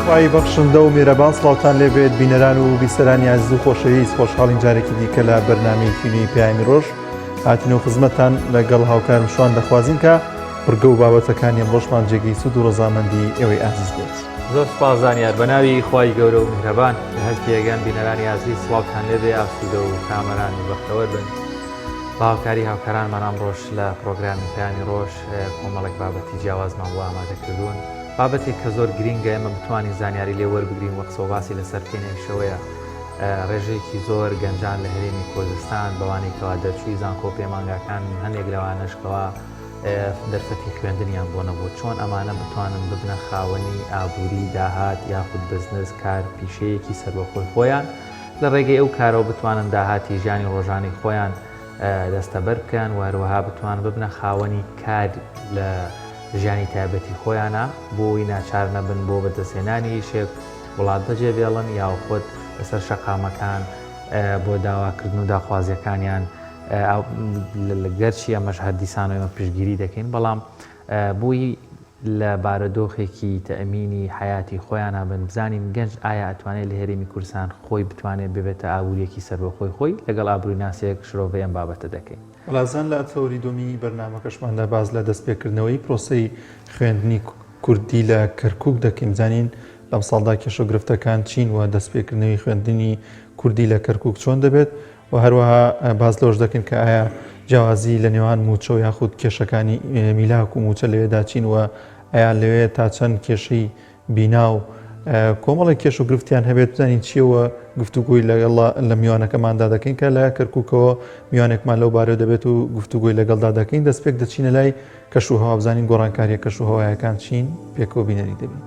خوای بەخشندە و میرەبان سڵاوتان لێبێت بینەران و بیسەرانی ئازیز و خۆشەویست خۆشحاڵین جارێکی دیکە لە بەرنامەیەکی نوێی پەیامی ڕۆژ هاتینەوە خزمەتتان لەگەڵ هاوکارم شوان دەخوازین کە بڕگە و بابەتەکانی ئەمڕۆشمان جێگەی سوود و ڕەزامەندی ئێوەی ئازیز بێت. زۆر سوپاس زانیار بەناوی خوای گەورە و میهرەبان لە هەر کوێگەن بینەرانی ئازیز سڵاوتان لێبێ ئاسوودە و کامەران و بەختەوەر بن بە هاوکاری هاوکارانمان ئەمڕۆش لە پڕۆگرامی پەیامی ڕۆژ کۆمەڵێک بابەتی جیاوازمان بۆ ئامادە کردوون بابەتێک کە زۆر گرینگە ئێمە بتوانین زانیاری لێ وەربگرین و قسە و باسی لەسەر بکەین ئەویش ئەوەیە ڕێژەیەکی زۆر گەنجان لە هەرێمی کوردستان بەوانەی کەوا دەرچووی زانکۆ و پەیمانگاکان هەندێک لەوانەش کەوا دەرفەتی خوێندنیان بۆ نەبوو چۆن ئەمانە بتوانن ببنە خاوەنی ئابووری داهات یاخود بزنس کار پیشەیەکی سەربەخۆی خۆیان لە ڕێگەی ئەو کارەوە بتوانن داهاتی ژیانی ڕۆژانەی خۆیان دەستەبەر بکەن و هەروەها بتوان ببنە خاوەنی کار لە ژیانی تایبەتی خۆیانە بۆی ناچار نەبن بۆ بەدەستهێنانی ئیشێک وڵات بەجێ بێڵن یاخود لەسەر شەقامەکان بۆ داواکردن و داخوازیەکانیان گەرچی ئەمەش هەر دیسانەوە ئێمە پشتگیری دەکەین بەڵام بۆی لە بارودۆخێکی تەئمینی حەیاتی خۆیانا بن بزانین گەنج ئایا ئەتوانێت لە هەرێمی کوردستان خۆی بتوانێت ببێتە ئابووریەکی سەربەخۆی خۆی لەگەڵ ئابووریناسێک شرۆڤەی ئەم بابەتە دەکەین. وەڵا لە تەوەری دووەمی بەرنامەکەشماندا باس لە دەستپێکردنەوەی پرۆسەی خوێندنی کوردی لە کەرکووک دەکەین بزانین لەمساڵدا کێشە و گرفتەکان چین و دەستپێکردنەوەی خوێندنی کوردی لە کەرکووک چۆن دەبێت و هەروەها باس لەوەش دەکەین کە ئایا جیاوازی لە نێوان مووچە و یاخود کێشەکانی میلاک و مووچە لەوێدا چین و ئایا لەوێ تا چەند کێشەی بینا و کۆمەڵێک کێش و گرفتیان هەبێت بزانین چیەوە گفتوگۆی لەگەڵ لە میوانەکەماندا دەکەین کە لە کەرکووکەوە میوانێکمان لەو بارەوە دەبێت و گفتوگۆی لەگەڵدا دەکەین دەستپێک دەچینە لای کەش و هەوا بزانین گۆڕانکاریە کەش و هەوایەکان چین پێکەوە بینەری دەبین.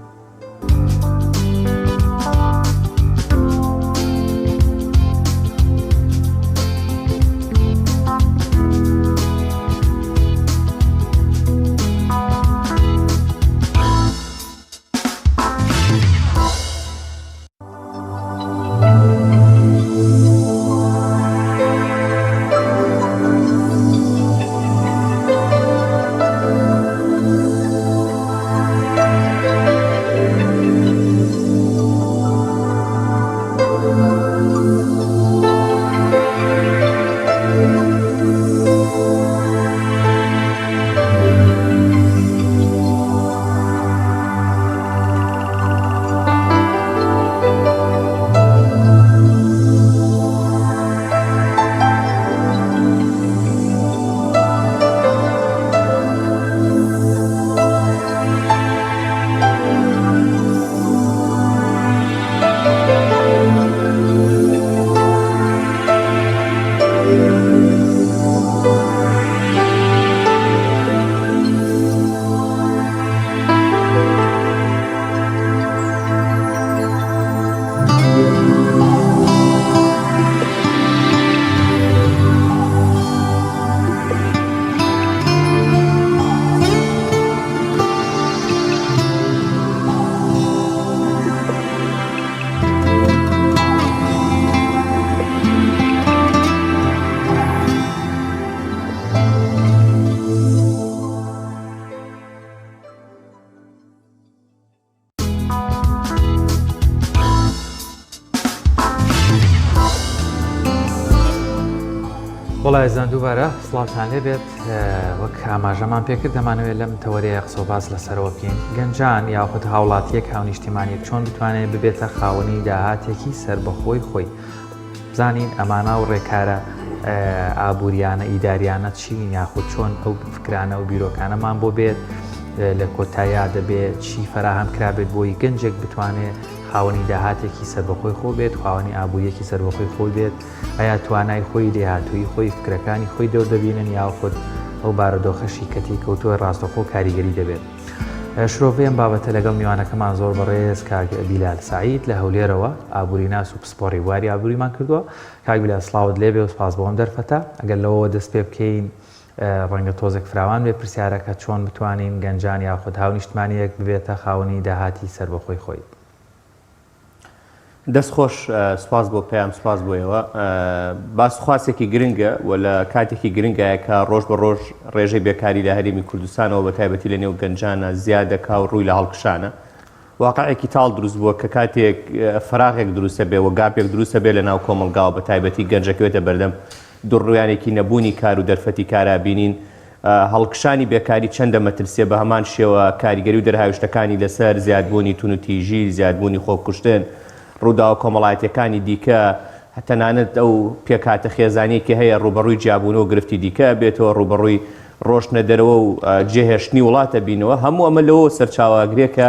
وەڵا ئازیزان دووبارە سڵاوتان لێبێت وەک ئاماژەمان پێکرد دەمانەوێت لەم تەوەرەیە قسە و باس لەسەرەوە بکەین گەنجان یاخود هاوڵاتیەک هاونیشتیمانیەک چۆن بتوانێت ببێتە خاوەنی داهاتێکی سەربەخۆی خۆی بزانین ئەمانە و ڕێکارە ئابووریانە ئیداریانە چین یاخود چۆن ئەو فکرانە و بیرۆکانەمان بۆ بێت لە کۆتاییا دەبێت چی فەراهەم کرابێت بۆی گەنجێک بتوانێت خاوەنی داهاتێکی سەربەخۆی خۆ بێت خاوەنی ئابووریەکی سەربەخۆی خۆی بێت ئایا توانای خۆی لێهاتوویی خۆی فکرەکانی خۆی دەور دەبینن یاخود ئەو بارودۆخەشی کە تێی کەوتووە ڕاستەوخۆ کاریگەری دەبێت. شرۆڤەی ئەم بابەتە لەگەڵ میوانەکەمان زۆر بەڕێز کاک بیلال سەعید لە هەولێرەوە ئابووریناس و پسپۆڕی بواری ئابووریمان کردووە. کاک بیلال سڵاوت لێبێ و سپاس بۆ ئەم دەرفەتە. ئەگەر لەوەوە دەست پێ بکەین ڕەنگە تۆزێک فراوان بێ پرسیارەکە چۆن بتوانین گەنجان یاخود هاونیشتمانییەک ببێتە خاوەنی داهاتی سەربەخۆی خۆی؟ دەست خۆش سوپاس بۆ پەیام سوپاس بۆ ئێوە باس خواسێکی گرنگە و لە کاتێکی گرنگایە کە ڕۆژ بە ڕۆژ ڕێژەی بێکاری لە هەرێمی کوردستانەوە بە تایبەتی لە نێو گەنجانە زیاد دەکا و ڕووی لە هەڵکشانە. واقعێکی تاڵ دروست بووە کە کاتێک فەراغێک دروستە بێ و gap ێک دروستە بێ لە ناو کۆمەڵگاوە بە تایبەتی گەنجەکەوێتە بەردەم دوڕویانێکی نەبوونی کار و دەرفەتی کارا بینین هەڵکشانی بێکاری چەندە مەترسیە بە هەمان شێوە کاریگەری و دەرهاویشتەکانی لەسەر زیادبوونی تونوتیژی زیادبوونی خۆکوشتن ڕووداوە کۆمەڵایەتیەکانی دیکە تەنانەت ئەو پێکهاتە خێزانیەی کە هەیە ڕووبەڕووی جیابوونەوە و گرفتی دیکە ئەبێتەوە، ڕووبەڕووی ڕۆشتنە دەرەوە و جێهێشتنی وڵات ئەبینەوە، هەموو ئەمە لەوەوە سەرچاوە ئەگرێ کە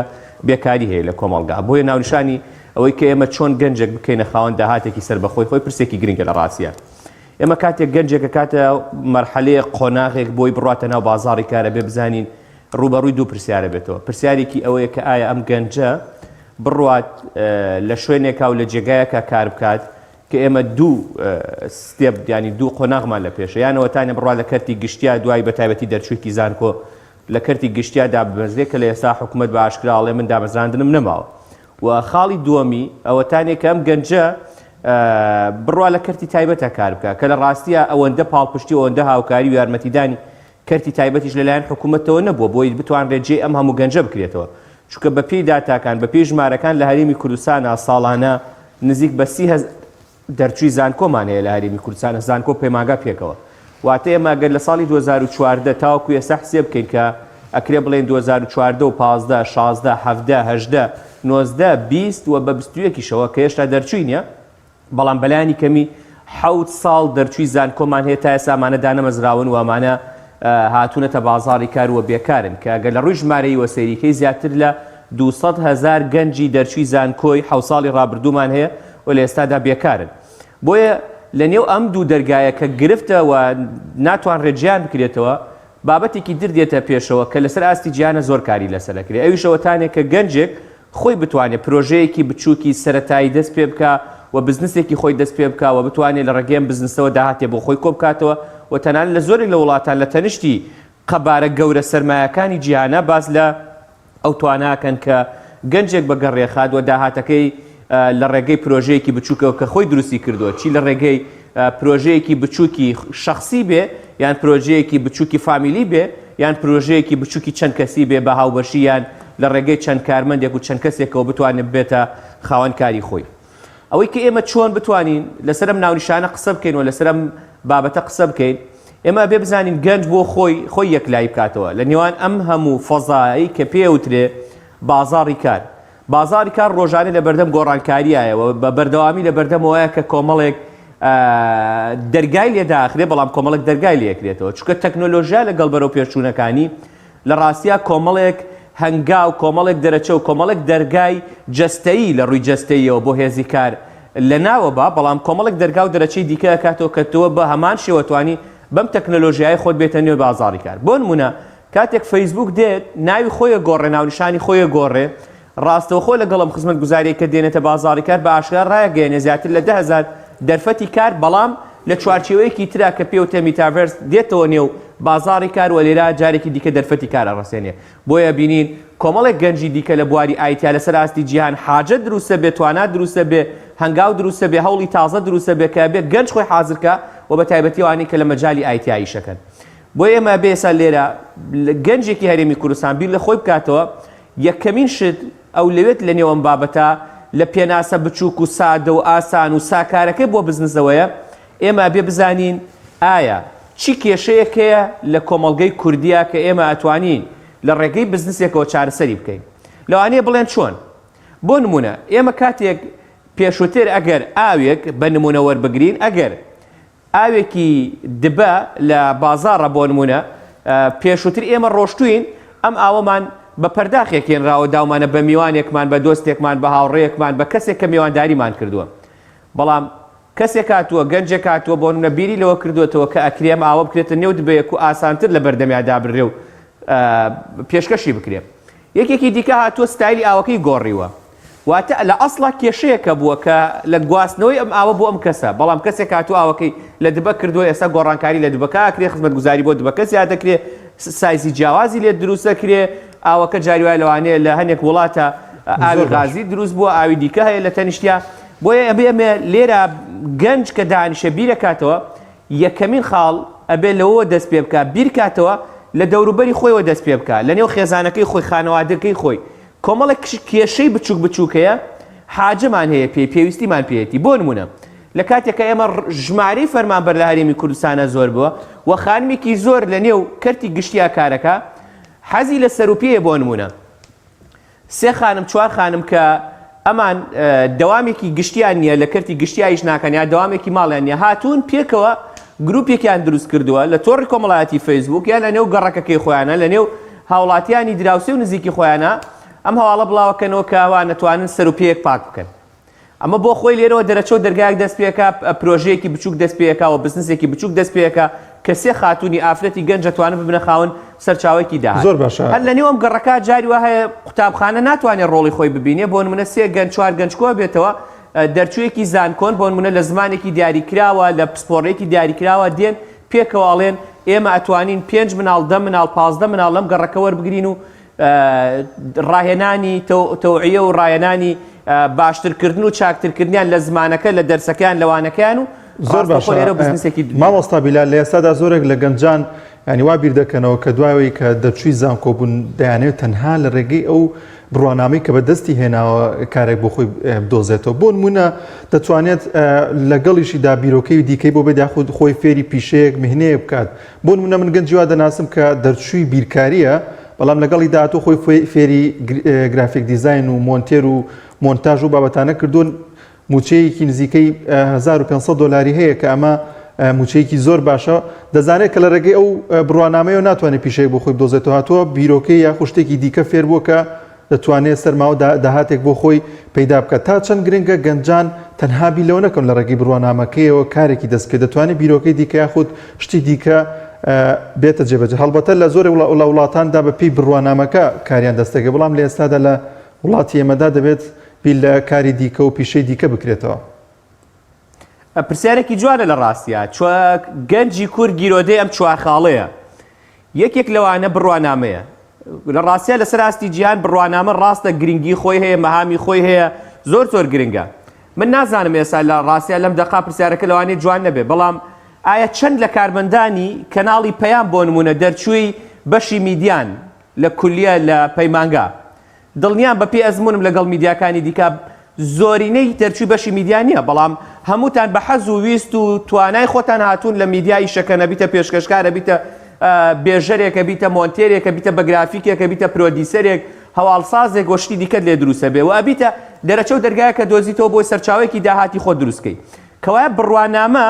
بێکاری هەیە لە کۆمەڵگا. بۆیە ناونیشانی ئەوەی کە ئێمە چۆن گەنجێک بکەینە خاوەن داهاتێکی سەربەخۆی خۆی پرسێکی گرنگە لە ڕاستیا. ئێمە کاتێک گەنجێک ئەکاتە مەرحەلەیەک قۆناغێک بۆی بڕواتە ناو بازاڕی کار ئەبێ بزانین ڕووبەڕووی دوو پرسیار ئەبێتەوە. پرسیارێکی ئەوەیە کە ئایا ئەم گەنجە بڕوات لە شوێنێکا و لە جێگایەکا کار بکات کە ئێمە دوو step یانی دوو قۆناغمان لە پێشە یان ئەوەتانێ بڕوا لە کەرتی گشتیا دوای بە تایبەتی دەرچوویەکی زانکۆ لە کەرتی گشتیا دابمەزرێ کە لە ئێستا حکوومەت بە ئاشکرا ئەڵێ من دامەزراندنم نەماوە و خاڵی دووەمی ئەوەتانێ کە ئەم گەنجە بڕوا لە کەرتی تایبەتە کار بکە کە لە ڕاستیە ئەوەندە پاڵپشتی ئەوەندە هاوکاری و یارمەتیدانی کەرتی تایبەتیش لەلایەن حکومەتەوە نەبووە بۆی بتوانرێت جێی ئەم هەموو گەنجە بکرێتەوە، چونکە بەپێی داتاکان، بەپێی ژمارەکان لە هەرێمی کوردستانا ساڵانە نزیک بە 30 هەزار دەرچووی زانکۆمان هەیە لە هەرێمی کوردستانا، زانکۆ و پەیمانگا پێکەوە. واتە ئێمە گەر لە ساڵی 2014 تاوەکو ئێستا حسێب بکەین کە ئەکرێ بڵێین 2014 و 15، 16، 17، 18، 19، 20 و بە 21 یشەوە کە هێشتا دەرچووی نیە، بەڵام بەلایەنی کەمی حەوت ساڵ دەرچووی زانکۆمان هەیە تا ئێستا ئەمانە دانەمەزراون و ئەمانە هاتوونەتە بازاڕی کار و بێکارن کە گەر لە ڕووی ژمارەییوە سەیریکەی زیاتر لە 200 هەزار گەنجی دەرچووی زانکۆی حەوت ساڵی ڕابردوومان هەیە و لە ئێستادا بێکارن. بۆیە لە نێو ئەم دوو دەرگایە کە گرفتە و ناتوانرێت جیان بکرێتەوە بابەتێکی تر دێتە پێشەوە کە لەسەر ئاستی جیهانە زۆر کاری لەسەر ئەکرێ ئەویش ئەوەتانێ کە گەنجێک خۆی بتوانێ پرۆژەیەکی بچووکی سەرەتایی دەست پێ بکا و بزنسێکی خۆی دەست پێ بکا و بتوانێ لە ڕێگەی ئەم بزنسەوە داهاتێ بۆ خۆی کۆ بکاتەوە و تەنانەت لە زۆرێک لە وڵاتان لە تەنیشتی قەبارە گەورە سەرمایەکانی جیهانە باس لە ئەو تواناکەن کە گەنجێک بە گەڕێخات و داهاتەکەی لە ڕێگەی پرۆژەیەکی بچووکەوە کە خۆی دروستی کردووە چی لە ڕێگەی پرۆژەیەکی بچووکی شخصی بێ یان پرۆژەیەکی بچووکی فامیلی بێ یان پرۆژەیەکی بچووکی چەند کەسی بێ بە هاوبەشی یان لە ڕێگەی چەند کارمەندێک و چەند کەسێکەوە بتوانێت ببێتە خاوەن کاری خۆی. ئەوەی کە ئێمە چۆن بتوانین لەسەر ئەم ناونیشانە قسە بکەین و لەسەر ئەم بابەتە قسە بکەین ئێمە ئەبێ بزانین گەنج بۆ خۆی خۆی یەکلایی بکاتەوە لە نێوان ئەم هەموو فەزایی کە پێوترێ بازاڕی کار بازاڕی کار ڕۆژانە لە بەردەم گۆڕانکاریایە و بە بەردەوامی لە بەردەمەوەیە کە کۆمەڵێک دەرگای لێداخرێ بەڵام کۆمەڵێک دەرگای لێکرێتەوە چونکە تەکنۆلۆژیا لەگەڵ بەرەو پێشچوونەکانی لە ڕاستیا کۆمەڵێک هەنگاو، کۆمەڵێک دەرەچە و کۆمەڵێک دەرگای جەستەیی لە ڕووی جەستەییەوە بۆ هێزی کار لە ناوە با، بەڵام کۆمەڵێک دەرگا و دەرەچەی دیکە ئەکاتەوە کە تۆ بە هەمان شێوە توانی بەم تەکنەلۆژیایە خۆت بێتە نێو بازاڕی کار. بۆ نموونە کاتێک فەیسبووک دێت ناوی خۆی ئەگۆڕێ، ناونیشانی خۆی ئەگۆڕێ، ڕاستەوخۆ لەگەڵ ئەم خزمەتگوزاریەی کە دێنێتە بازاڕی کار بە ئاشکرا ڕایەگەیەنێ زیاتر لە 10,000 دەرفەتی کار بەڵام لە چوارچێوەیەکی ترا کە پێوتە میتاڤێرس دێتەوە نێو بازاڕی کار و لێرە جارێکی دیکە دەرفەتی کار ئەڕەسێنێ بۆیە بینین کۆمەڵێک گەنجی دیکە لە بواری ئایتیا لەسەر ئاستی جیهان حاجەت دروستە بێ توانا دروستە بێ هەنگاو دروستە بێ هەوڵی تازە دروستە بێ کە بێ گەنج خۆی حازرکە و بە تایبەتی ئەوانەی کە لە مەجالی ئایتیا ئیشەکەن بۆیە ئێمە بێ ئێستا لێرە گەنجێکی هەرێمی کوردستان بیر لە خۆی بکاتەوە یەکەمین شت ئەولەوێت لە نێو ئەم بابەتە لە پێناسە بچووک و سادە و ئاسان و ساکارەکەی بۆ بزنسەوەیە، ئێمە ئەبێ بزانین ئایا چی کێشەیەک هەیە لە کۆمەڵگەی کوردیا کە ئێمە ئەتوانین لە ڕێگەی بزنسێکەوە چارەسەری بکەین. لەوانەیە بڵێن چۆن؟ بۆ نموونە ئێمە کاتێک پێشووتر ئەگەر ئاوێک بە نموونە وەربگرین ئەگەر ئاوێکی دبە لە بازاڕە بۆ نموونە پێشووتر ئێمە ڕۆشتووین ئەم ئاوەمان بە پەرداخێک هێنراوە داومانە بە میوانێکمان بە دۆستێکمان بە هاوڕێیەکمان بە کەسێک کە میوانداریمان کردووە بەڵام کەسێک هاتووە گەنجێک هاتووە بۆ نمونە بیری لەوە کردووەتەوە کە ئەکرێ ئەم ئاوە بکرێتە نێو دبەیەک و ئاسانتر لە بەردەمیا دابنرێ و پێشکەشی بکرێ یەکێکی دیکە هاتووە ستایلی ئاوەکەی گۆڕیوە واتە لە ئەسڵا کێشەیەک هەبووە کە لە گواستنەوەی ئەم ئاوە بۆ ئەم کەسە، بەڵام کەسێک هاتووە ئاوەکەی لە دبە کردووە، ئێستا گۆڕانکاری لە دبەکە ئەکرێ، خزمەتگوزاری بۆ دبەکە زیاد دەکرێ، سایزی جیاوازی لێ دروست دەکرێ، ئاوەکە جاری وایە لەوانەیە لە هەنێک وڵاتە ئاوی غازی دروست بووە، ئاوی دیکە هەیە لە تەنیشتیا. بۆیە ئەبێ ئەمە لێرە گەنج کە دانیشێ بیرەکاتەوە، یەکەمین خاڵ ئەبێ لەوەوە دەست پێ بکا، بیرکاتەوە لە دەوروبەری خۆیەوە دەست پێ بکا، لەنێو خێزانەکەی خۆی، خانەوادەکەی خۆی. کۆمەڵێک کێشەی بچووک بچووک هەیە حاجەمان هەیە پێی پێویستیمان پێیەتی بۆ نمونە لە کاتێک کە ئێمە ژمارەی فەرمانبەر لە هەرێمی کوردستانە زۆر بووە و خانمێکی زۆر لە نێو کەرتی گشتیا کارەکە حەزی لە سەروپێیە بۆ نمونە سێ خانم چوار خانم کە ئەمان دەوامێکی گشتیان نییە لە کەرتی گشتیا ئیش ناکەن یا دەوامێکی ماڵیان نییە هاتوون پێکەوە گروپێکیان دروست کردووە لە تۆڕی کۆمەڵایەتی فەیسبوک یان لە نێو گەڕەکەکەی خۆیانە لە نێو هاوڵاتیانی دراوسێ و نزیکی خۆیانە ئەم هەواڵە بڵاوەکەنەوە کە ئەوان نەتوانن سەر و پێیەک پاک بکەن. ئەمە بۆ خۆی لێرەوە دەرەچە و دەرگایەک دەست پێکا، پرۆژەیەکی بچووک دەست پێکا و بزنسێکی بچووک دەست پێکا کە سێ خاتوونی ئافرەتی گەنج ئەتوانن ببنە خاوەن سەرچاوەیەکی داهات. زۆر باشە. هەر لە نێو ئەم گەڕەکە جاری وا هەیە قوتابخانە ناتوانێ ڕۆڵی خۆی ببینێ، بۆ نموونە سێ گەنج چوار گەنج کۆ بێتەوە دەرچوویەکی زانکۆن بۆ نموونە لە زمانێکی دیاریکراوە لە پسپۆڕییەکی دیاریکراوە دێن پێکەوە ئەڵێن ئێمە ئەتوانین پێنج مناڵ دە مناڵ 15 مناڵ لەم گەڕەکە وەربگرین و ڕاهێنانی تەوعیە و ڕاهێنانی باشترکردن و چاکترکردنیان لە زمانەکە لە دەرسەکەیان لەوانەکەیان و زۆر باشە مامۆستا بیلال لە ئێستادا زۆرێک لە گەنجان ینی وا بیر دەکەنەوە کە دوایەوەی کە دەرچووی زانکۆ بوون دەیانەوێت تەنها لە ڕێگەی ئەو بڕوانامەی کە بەدەستی هێناوە کارێک بۆ خۆی بدۆزێتەوە بۆ نمونە دەتوانێت لەگەڵیشیدا بیرۆکەی دیکەی بۆ بێت یاخود خۆی فێری پیشەیەک مهنەیە بکات بۆ نمونە من گەنجی وا دەناسم کە دەرچووی بیرکاریە بەڵام لەگەڵی داهاتوو خۆی فێری graphic design و مۆنتێر و مۆنتاژ و بابەتانە کردوون موچەیەکی نزیکەی 1500 دلاری هەیە کە ئەمە موچەیەکی زۆر باشە دەزانێت کە لە ڕێگەی ئەو بڕوانامەیەوە ناتوانێت پیشەیەک بۆ خۆی بدۆزێتەوە هاتووە بیرۆکەی یاخود شتێکی دیکە فێر بووە کە دەتوانێت سەرما و داهاتێک بۆ خۆی پەیدا بکات. تا چەند گرنگە گەنجان تەنها بیر لەوە نەکەن لە ڕێگەی بڕوانامەکەیەوە کارێکی دەست بکەوێت، دەتوانێت بیرۆکەی دیکە یاخود شتی دیکە بێتە جێبەجێ. هەڵبەتە لە زۆرێک لە وڵاتاندا بە پێی بڕوانامەکە کاریان دەست دەکەوێت، بەڵام لە ئێستادا لە وڵاتی ئێمەدا دەبێت بیر لە کاری دیکە و پیشەی دیکە بکرێتەوە. پرسیارێکی جوانە لە ڕاستیا گەنجی کورد گیرۆدەی ئەم چوار خاڵەیە یەکێک لەوانە بڕوانامەیە. لە ڕاستیا لەسەر ئاستی جیهان بڕوانامە ڕاستە گرنگی خۆی هەیە، مەهامی خۆی هەیە، زۆر زۆر گرنگە. من نازانم ئێستا لە ڕاستیا لەم دەقا پرسیارەکە لەوانەیە جوان نەبێ، بەڵام ئایا چەند لە کارمەندانی کەناڵی پەیام بۆ نموونە دەرچووی بەشی میدیان لە کولیە لە پەیمانگا؟ دڵنیام بە پێی ئەزموونم لەگەڵ میدیاکانی دیکە زۆرینەی دەرچووی بەشی میدیا نییە، بەڵام هەمووتان بە حەز و ویست و توانای خۆتان هاتوون لە میدیا ئیشەکەن، ئەبیتە پێشکەشکار، ئەبیتە بێژەرێک، ئەبیتە مۆنتێرێک، ئەبیتە بە گرافیکێک، ئەبیتە پرۆدیسەرێک، هەواڵسازێک و شتی دیکەت لێ دروست ئەبێ و ئەبیتە دەرەچە و دەرگایەک کە دۆزیتەوە بۆی سەرچاوەیەکی داهاتی خۆت دروست کەی. کەوایە بڕوانامە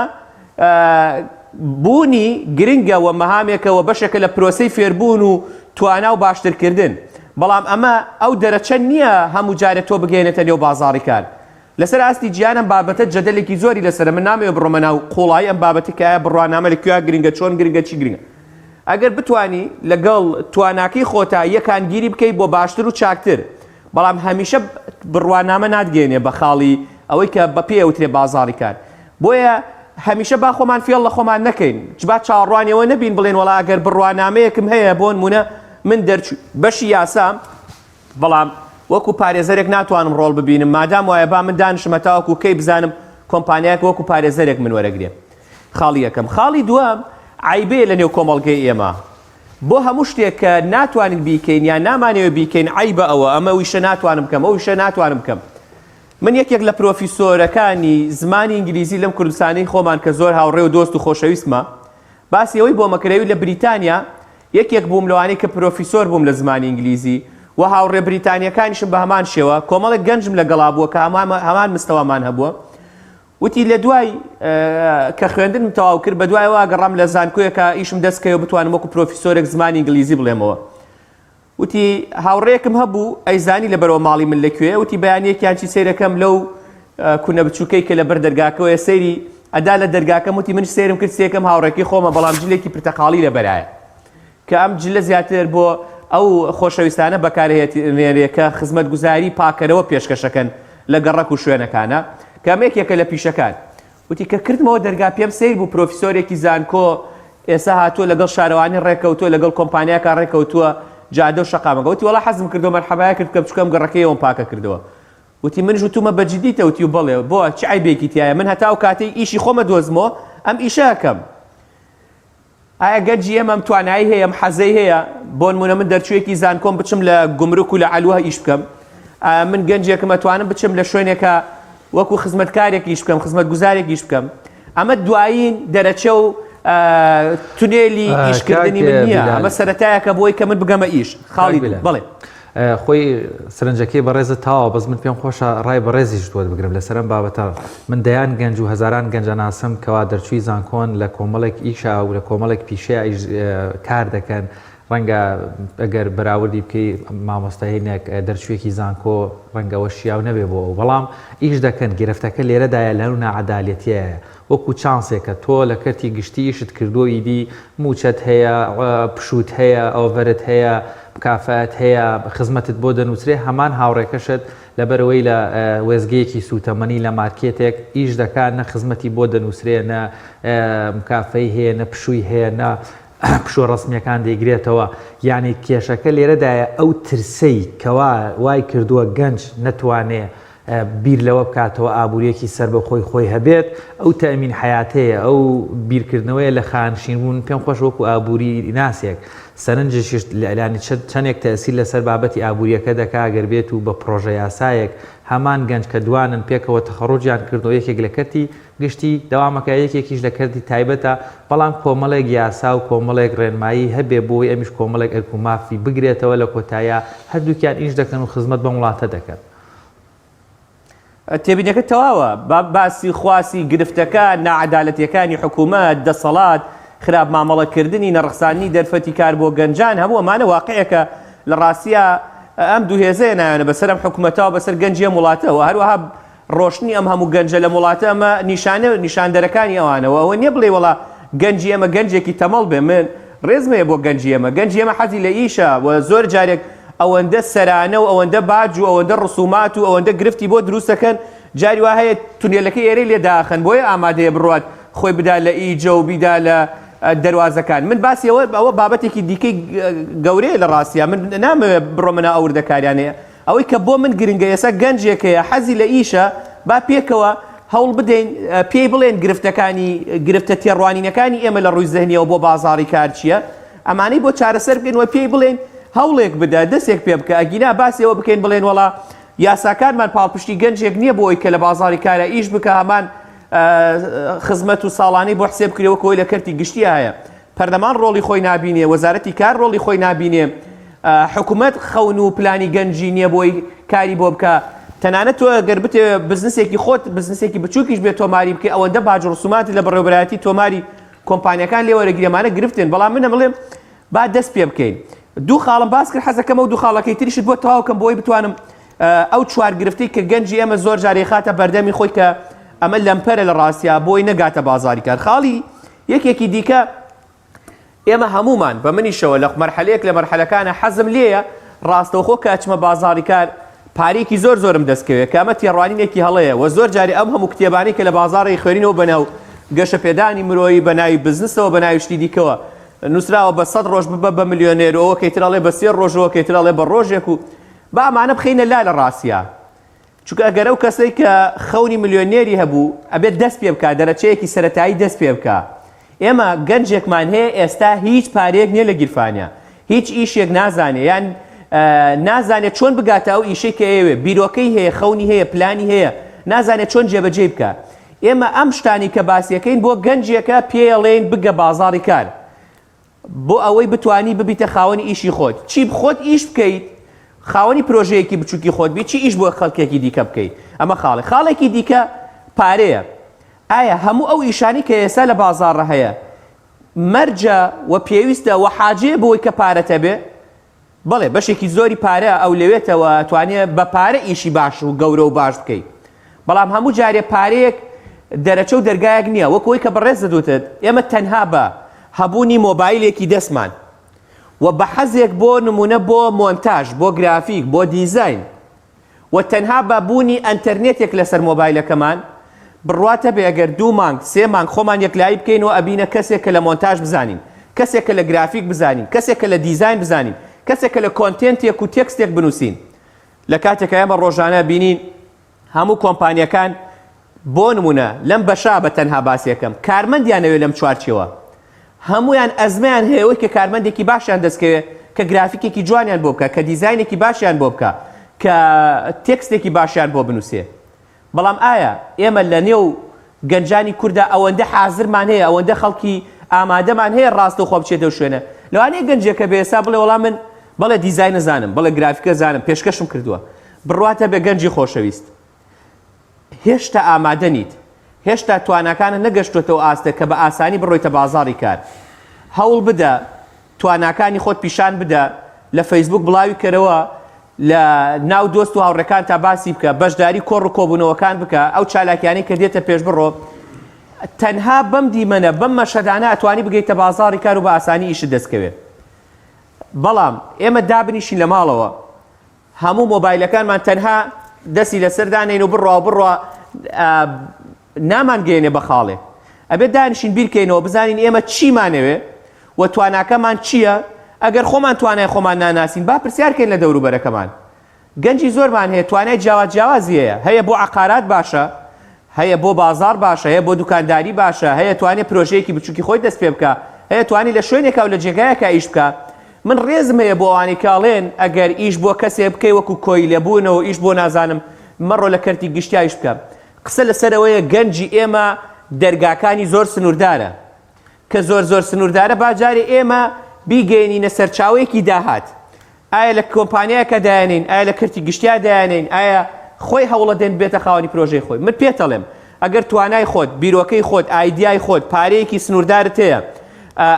بوونی گرنگە و مەهامێکە و بەشێکە لە پرۆسەی فێربوون و توانا و باشترکردن، بەڵام ئەمە ئەو دەرەچە نییە هەموو جارێ تۆ بگەیەنێتە نێو بازاڕی کار. لەسەر ئاستی جیهان ئەم بابەتە جەدەلێکی زۆری لەسەرە، من نامەوێ بڕۆمە ناو قوڵایی ئەم بابەتە کە ئایا بڕوانامە لە کوێ گرنگە، چۆن گرنگە، چی گرنگە. ئەگەر بتوانی لەگەڵ تواناکەی خۆتا یەکانگیری بکەی بۆ باشتر و چاکتر، بەڵام هەمیشە بڕوانامە ناتگەیەنێ بە خاڵی ئەوەی کە بە پێی ئەوترێ بازاڕی کار. بۆیە هەمیشە با خۆمان فێڵ لە خۆمان نەکەین، چ با چاوەڕوانی ئەوە نەبین بڵێین وەڵا ئەگەر بڕوانامەیەکم هەیە بۆنموونە من دەرچووی بەشی یاسام بەڵام وەکو پارێزەرێک ناتوانم ڕۆڵ ببینم مادام وایە با من دانیشم هەتاوەکو کەی بزانم کۆمپانیایەک وەکو پارێزەرێک من وەرەگرێ. خاڵی یەکەم. خاڵی دووەم عەیبەیە لە نێو کۆمەڵگەی ئێمە بۆ هەموو شتێک کە ناتوانین بیکەین یان نامانەوێ بیکەین عەیبە ئەوە ئەمە ئەو ئیشە ناتوانم بکەم ئەو ئیشە ناتوانم بکەم. من یەکێک لە پرۆفیسۆرەکانی زمانی ئینگلیزی لەم کوردستانەی خۆمان کە زۆر هاوڕێ و دۆست و خۆشەویستمە باسی ئەوەی بۆمە کرد ئەوی لە بریتانیا یەکێک بووم لەوانەی کە پرۆفیسۆر بووم لە زمانی ئینگلیزی و هاوڕێ بریتانیەکانیشم بە هەمان شێوە کۆمەڵێک گەنجم لەگەڵا بووە کە هەمان مستەوامان هەبووە وتی لە دوای کە خوێندنم تەواو کرد بە دوایەوە گەڕام لە زانکۆیەکە ئیشم دەست کەوێ بتوانم وەکو پرۆفیسۆرێک زمانی ئینگلیزی بڵێمەوە وتی، هاوڕێیەکم هەبوو ئەیزانی لەبەرەوە ماڵی من لە کوێیە، وتی، بەیانییەکیان چی سەیرەکەم لەو کونە بچووکەی کە لەبەر دەرگاکەوەیە سەیری ئەدا لە دەرگاکەم، وتی، منیش سەیرم کرد سێکەم هاوڕێکەی خۆمە بەڵام جلێکی پرتەقاڵی لەبەرایە کە ئەم جلە زیاتر بۆ ئەو خۆشەویستانە بەکارهێنرێ کە خزمەتگوزاری پاکەرەوە پێشکەشەکەن لە گەڕەک و شوێنەکانە کە ئەمە یەکێکە لە پیشەکان. وتی، کە کردمەوە دەرگا پێم سەیر بوو پرۆفیسۆرێکی زانکۆ ئێستا هاتووە لەگەڵ شارەوانی ڕێکەوتووە لەگەڵ کۆمپانیاکە ڕێکەوتووە جادە و شەقامەکە وتی وەڵا حەزم کردووە مەرحەبایە کرد بکەم چونکە ئەم گەڕەکەی ئەوم پاکە کردەوە وتی منیش وتومە بە جدیتە وتی و بەڵێ بۆ چ عەیبێکی تیایە من هەتا ئەو کاتەی ئیشی خۆمە دۆزمەوە ئەم ئیشە ئەکەم. ئایا گەنجی ئێمە ئەم توانایی هەیە ئەم حەزەی هەیە بۆنمونە من دەرچوویەکی زانکۆم بچم لە گومرک و لە عەلوە ئیش بکەم ئایا من گەنجێکم ئەتوانم بچم لە شوێنێکە وەکو خزمەتکارێک ئیش بکەم خزمەتگوزارێک ئیش بکەم ئەمە دوایین دەرەچە و تونێلی ئیشکردنی من نییە ئەمە سەرەتایەکە بۆی کە من بگەمە ئیش خاڵی بڵێ خۆی سەرنجەکەی بەڕێزت تەواوە بەس من پێم خۆشە ڕای بەڕێزیشت وەربگرم لەسەر ئەم بابەتە من دەیان گەنج و هەزاران گەنج ئەناسم کەوا دەرچووی زانکۆن لە کۆمەڵێک ئیشا و لە کۆمەڵێک پیشەیا ئیش کار دەکەن ڕەنگە ئەگەر بەراوردی بکەی مامۆستایەک دەرچوویەکی زانکۆ ڕەنگە ئەوە شیاو نەبێ بۆ ئەو بەڵام ئیش دەکەن گرفتەکە لێرەدایە لەو ناعەدالەتیەیە وەکو چانسێکە تۆ لە کەرتی گشتی ئیشت کردووە ئیدی مووچەت هەیە، پشووت هەیە، ئۆڤەرت هەیە، مکافەئەت هەیە، خزمەتت بۆ دەنووسرێ، هەمان هاوڕێکەشت لەبەرئەوەی لە وێستگەیەکی سووتەمەنی لە مارکێتێک ئیش دەکا نە خزمەتی بۆ دەنووسرێ نە مکافەی هەیە نە پشووی هەیە نە پشووە ڕەسمییەکان دەیگرێتەوە. یانی کێشەکە لێرەدایە ئەو ترسەی کەوا وای کردووە گەنج نەتوانێ بیر لەوە بکاتەوە ئابوورییەکی سەربەخۆی خۆی هەبێت، ئەو تەئمین حەیاتەیە، ئەو بیرکردنەوەیە لە خانشینبوون، پێم خۆشە وەکوو ئابووریناسێک سەرنجیشت یانی چەندێک تەئسیر لەسەر بابەتی ئابوورییەکە دەکا گەر بێت و بە پڕۆژە یاسایەک هەمان گەنج کە دوانن پێکەوە تەخەڕوجیان کردووە یەکێک لە کەرتی گشتی دەوامەکە یەکێکیش لە کەرتی تایبەتە بەڵام کۆمەڵێک یاسا و کۆمەڵێک ڕێنمایی هەبێ بۆی ئەمیش کۆمەڵێک ئەرک و مافی بگرێتەوە لە کۆتاییا هەردووکیان ئیش دەکەن و خزمەت بەم وڵاتە دەکەن. تێبینەکە تەواوە با باسی خواسی گرفتەکە ناعەدالەتیەکانی حکوومەت دەسەڵات خراپ مامەڵەکردنی نەڕەخساندنی دەرفەتی کار بۆ گەنجان هەموو ئەمانە واقعێکە لە ڕاستیا ئەم دوو هێزەیە نایانە بەسەر ئەم حکوومەتەوە بەسەر گەنجی ئەم وڵاتەوە هەروەها ڕۆشتنی ئەم هەموو گەنجە لەم وڵاتە ئەمە نیشانە نیشاندەرەکانی ئەوانەوە ئەوە نییە بڵێ وەڵا گەنجی ئێمە گەنجێکی تەمەڵ بێ من ڕێزم هەیە بۆ گەنجی ئێمە گەنجی ئێمە حەزی لە ئیشە و زۆر جارێک ئەوەندە سەرانە و ئەوەندە باج و ئەوەندە ڕسومات و ئەوەندە گرفتی بۆ دروست دەکەن جاری وا هەیە تونێلەکەی ئێرەی لێ داخەن بۆیە ئامادەیە بڕوات خۆی بدا لە ئیجە و بیدا لە دەروازەکان من باسی ئەوە ئەوە بابەتێکی دیکەی گەورەیە لە ڕاستیا من نامەوێت بڕۆمە ناو ئەو وردەکاریانەیە ئەوەی کە بۆ من گرنگە ئێستا گەنجێک هەیە حەزی لە ئیشە با پێکەوە هەوڵ بدەین پێی بڵێن گرفتەکانی گرفتە تێڕوانینەکانی ئێمە لە ڕووی زهنیەوە بۆ بازاڕی کار چییە ئەمانەی بۆ چارەسەر بکەین و پێی بڵێن هەوڵێک بدە دەستێک پێ بکە ئەگینا باسی ئەوە بکەین بڵێن وەڵا یاساکانمان پاڵپشتی گەنجێک نییە بۆ ئەوەی کە لە بازاڕی کارە ئیش بکە هەمان خزمەت و ساڵانەی بۆ حسێب بکرێ وەک ئەوەی لە کەرتی گشتیە هەیە پەرلەمان ڕۆڵی خۆی نابینێ، وەزارەتی کار ڕۆڵی خۆی نابینێ، حکومەت خەون و پلانی گەنجی نییە بۆی کاری بۆ بکا، تەنانەت تۆ گەر بتەوێ بزنسێکی خۆت بزنسێکی بچووکیش بێ تۆماری بکەی ئەوەندە باج و ڕسوماتت لە بەڕێوەبەرایەتی تۆماری کۆمپانیاکان لێ وەرەگری ئەمانە گرفتن بەڵام من ئەمڵێم با دەست پێ بکەین دوو خاڵم باس کرد حەزەکەم ئەو دوو خاڵەکەی تریشت بۆ تەواو کەم بۆی بتوانم ئەو چوار گرفتەی کە گەنجی ئێمە زۆر جار ئەیخاتە بەردەمی خۆی کە ئەمە لەمپەرە لە ڕاستیا بۆی نەگاتە بازاری کار خاڵی یەکێکی دیکە ئێمە هەموومان بە منیشەوە لە مەرحەلەیەک لە مەرحەلەکانە حەزم لێیە ڕاستەوخۆ کە ئەچمە بازاڕی کار پارەیەکی زۆر زۆرم دەست کەوێ کە ئەمە تێڕوانینێکی هەڵەیە و زۆر جاری ئەم هەموو کتێبانەی کە لە بازاڕی خوێنینەوە بەناو گەشەپێدانی مرۆیی بە ناوی بزنسەوە بە ناوی شتی دیکەوە نووسراوە بە سەد ڕۆژ ببە بە ملیۆنێر و ئەوە کەیتر ئەڵێ بە سێ ڕۆژەوە کەیتر ئەڵێ بە ڕۆژێک و با ئەمانە بخەینە لا لە ڕاستیا چونکە ئەگەر ئەو کەسەی کە خەونی ملیۆنێری هەبوو ئەبێت دەست پێ بکا دەرەچەیەکی سەرەتایی دەست پێ بکا ئێمە گەنجێکمان هەیە ئێستا هیچ پارەیەک نییە لە گیرفانیا هیچ ئیشێک نازانێ یان نازانێت چۆن بگاتە ئەو ئیشەی کە ئەیەوێ بیرۆکەی هەیە خەونی هەیە پلانی هەیە نازانێت چۆن جێبەجێی بکا ئێمە ئەم شتانی کە باسیەکەین بۆ گەنجێکە پێیەڵێین بگە بازاڕی کار بۆ ئەوەی بتوانی ببیتە خاوەنی ئیشی خۆت چی خۆت ئیش بکەیت خاوەنی پرۆژەیەکی بچوکی خۆت بی چی ئیش بۆ خەڵکێکی دیکە بکەیت ئەمە خاڵێ خاڵێکی دیکە پارەیە ئایا هەموو ئەو ئیشانی کە ئێستا لە بازاڕە هەیە مەرجە و پێویستە و حاجەیە بۆی کە پارەت هەبێ بەڵێ بەشێکی زۆری پارە ئەولەوێتە و ئەتوانێ بە پارە ئیشی باش و گەورە و باش بکەی بەڵام هەموو جارێ پارەیەک دەرەچە و دەرگایەک نییە وەک ئەوەی کە بەڕێزت وتت ئێمە تەنها بە هەبوونی مۆبایلێکی دەستمان و بە حەزێک بۆ نمونە بۆ مۆنتاژ بۆ گرافیک بۆ دیزاین و تەنها بە بوونی ئەنتەرنێتێک لەسەر مۆبایلەکەمان، بڕوات هەبێ ئەگەر دوو مانگ، سێ مانگ خۆمان یەکلایی بکەینەوە ئەبینە کەسێک کە لە مۆنتاژ بزانین، کەسێک کە لە گرافیک بزانین، کەسێک کە لە دیزاین بزانین، کەسێک کە لە content ێک و تێکستێک بنووسین. لە کاتێکا ئێمە ڕۆژانە بینین هەموو کۆمپانیەکان بۆ نمونە لەم بەشە بە تەنها باسیەکەم کارمەندیان ئەوێ لەم چوارچێوە. هەموویان ئەزمەیان هەیە ئەوەی کە کارمەندێکی باشیان دەستکەوێ کە گرافیکێکی جوانیان بۆ بکا، کە دیزاینێکی باشیان بۆ بکا، کە تێکستێکی باشیان بۆ بنووسێ. بەڵام ئایا ئێمە لە نێو گەنجانی کوردا ئەوەندە حازرمان هەیە، ئەوەندە خەڵکی ئامادەمان هەیە ڕاستەوخۆ بچێتە ئەو شوێنە؟ لەوانەیە گەنجێک هەبێ ئێستا بڵێ وەڵا من بەڵێ دیزاین ئەزانم، بەڵێ گرافیک ئەزانم، پێشکەشم کردووە. بڕوات هەبێ گەنجی خۆشەویست، هێشتا ئامادە نیت، هێشتا تواناکانت نەگەشتووەتە ئەو ئاستە کە بە ئاسانی بڕۆیتە بازاڕی کار. هەوڵ بدە تواناکانی خۆت پیشان بدە، لە فەیسبووک بڵاوی کەرەوە، لە ناو دۆست و هاوڕێکانتا باسی بکە، بەشداری کۆڕ و کۆبوونەوەکان بکە، ئەو چالاکیانەی کە دێتە پێش بڕۆ. تەنها بەم دیمەنە، بەم مەشهەدانە ئەتوانی بگەیتە بازاڕی کار و بە ئاسانی ئیشت دەست کەوێ. بەڵام ئێمە دابنیشین لە ماڵەوە، هەموو مۆبایلەکانمان تەنها دەستی لەسەر دانێین و بڕوا و بڕوا نامانگەیەنێ بە خاڵێ. ئەبێت دانیشین بیرکەینەوە بزانین ئێمە چیمانەوێ و تواناکەمان چییە، ئەگەر خۆمان توانای خۆمان ناناسین با پرسیار کەین لە دەوروبەرەکەمان. گەنجی زۆرمان هەیە توانای جیاواز جیاوازی هەیە، هەیە بۆ عەقارات باشە، هەیە بۆ بازاڕ باشە، هەیە بۆ دوکانداری باشە، هەیە توانێ پرۆژەیەکی بچوکی خۆی دەست پێ بکا، هەیە توانی لە شوێنێکا و لە جێگایەکا ئیش بکا. من ڕێزم هەیە بۆ ئەوانەی کە ئەڵێن ئەگەر ئیش بۆ کەسێ بکەی وەکو کۆیلە بوونە و ئیش بۆ نازانم مەڕۆ لە کەرتی گشتیا ئیش بکە. قسە لەسەر ئەوەیە گەنجی ئێمە دەرگاکانی زۆر سنووردارە. کە زۆر زۆر سنووردارە با جارێ ئێمە بیگەیەنینە سەرچاوەیەکی داهات. ئایا لە کۆمپانیایەکە دایەنێین، ئایا لە کەرتی گشتیا دایەنێین، ئایا خۆی هەوڵەدەین ببێتە خاوەنی پرۆژەی خۆی. من پێتەڵێم ئەگەر توانای خۆت، بیرۆکەی خۆت، ئایدیای خۆت، پارەیەکی سنووردارت هەیە،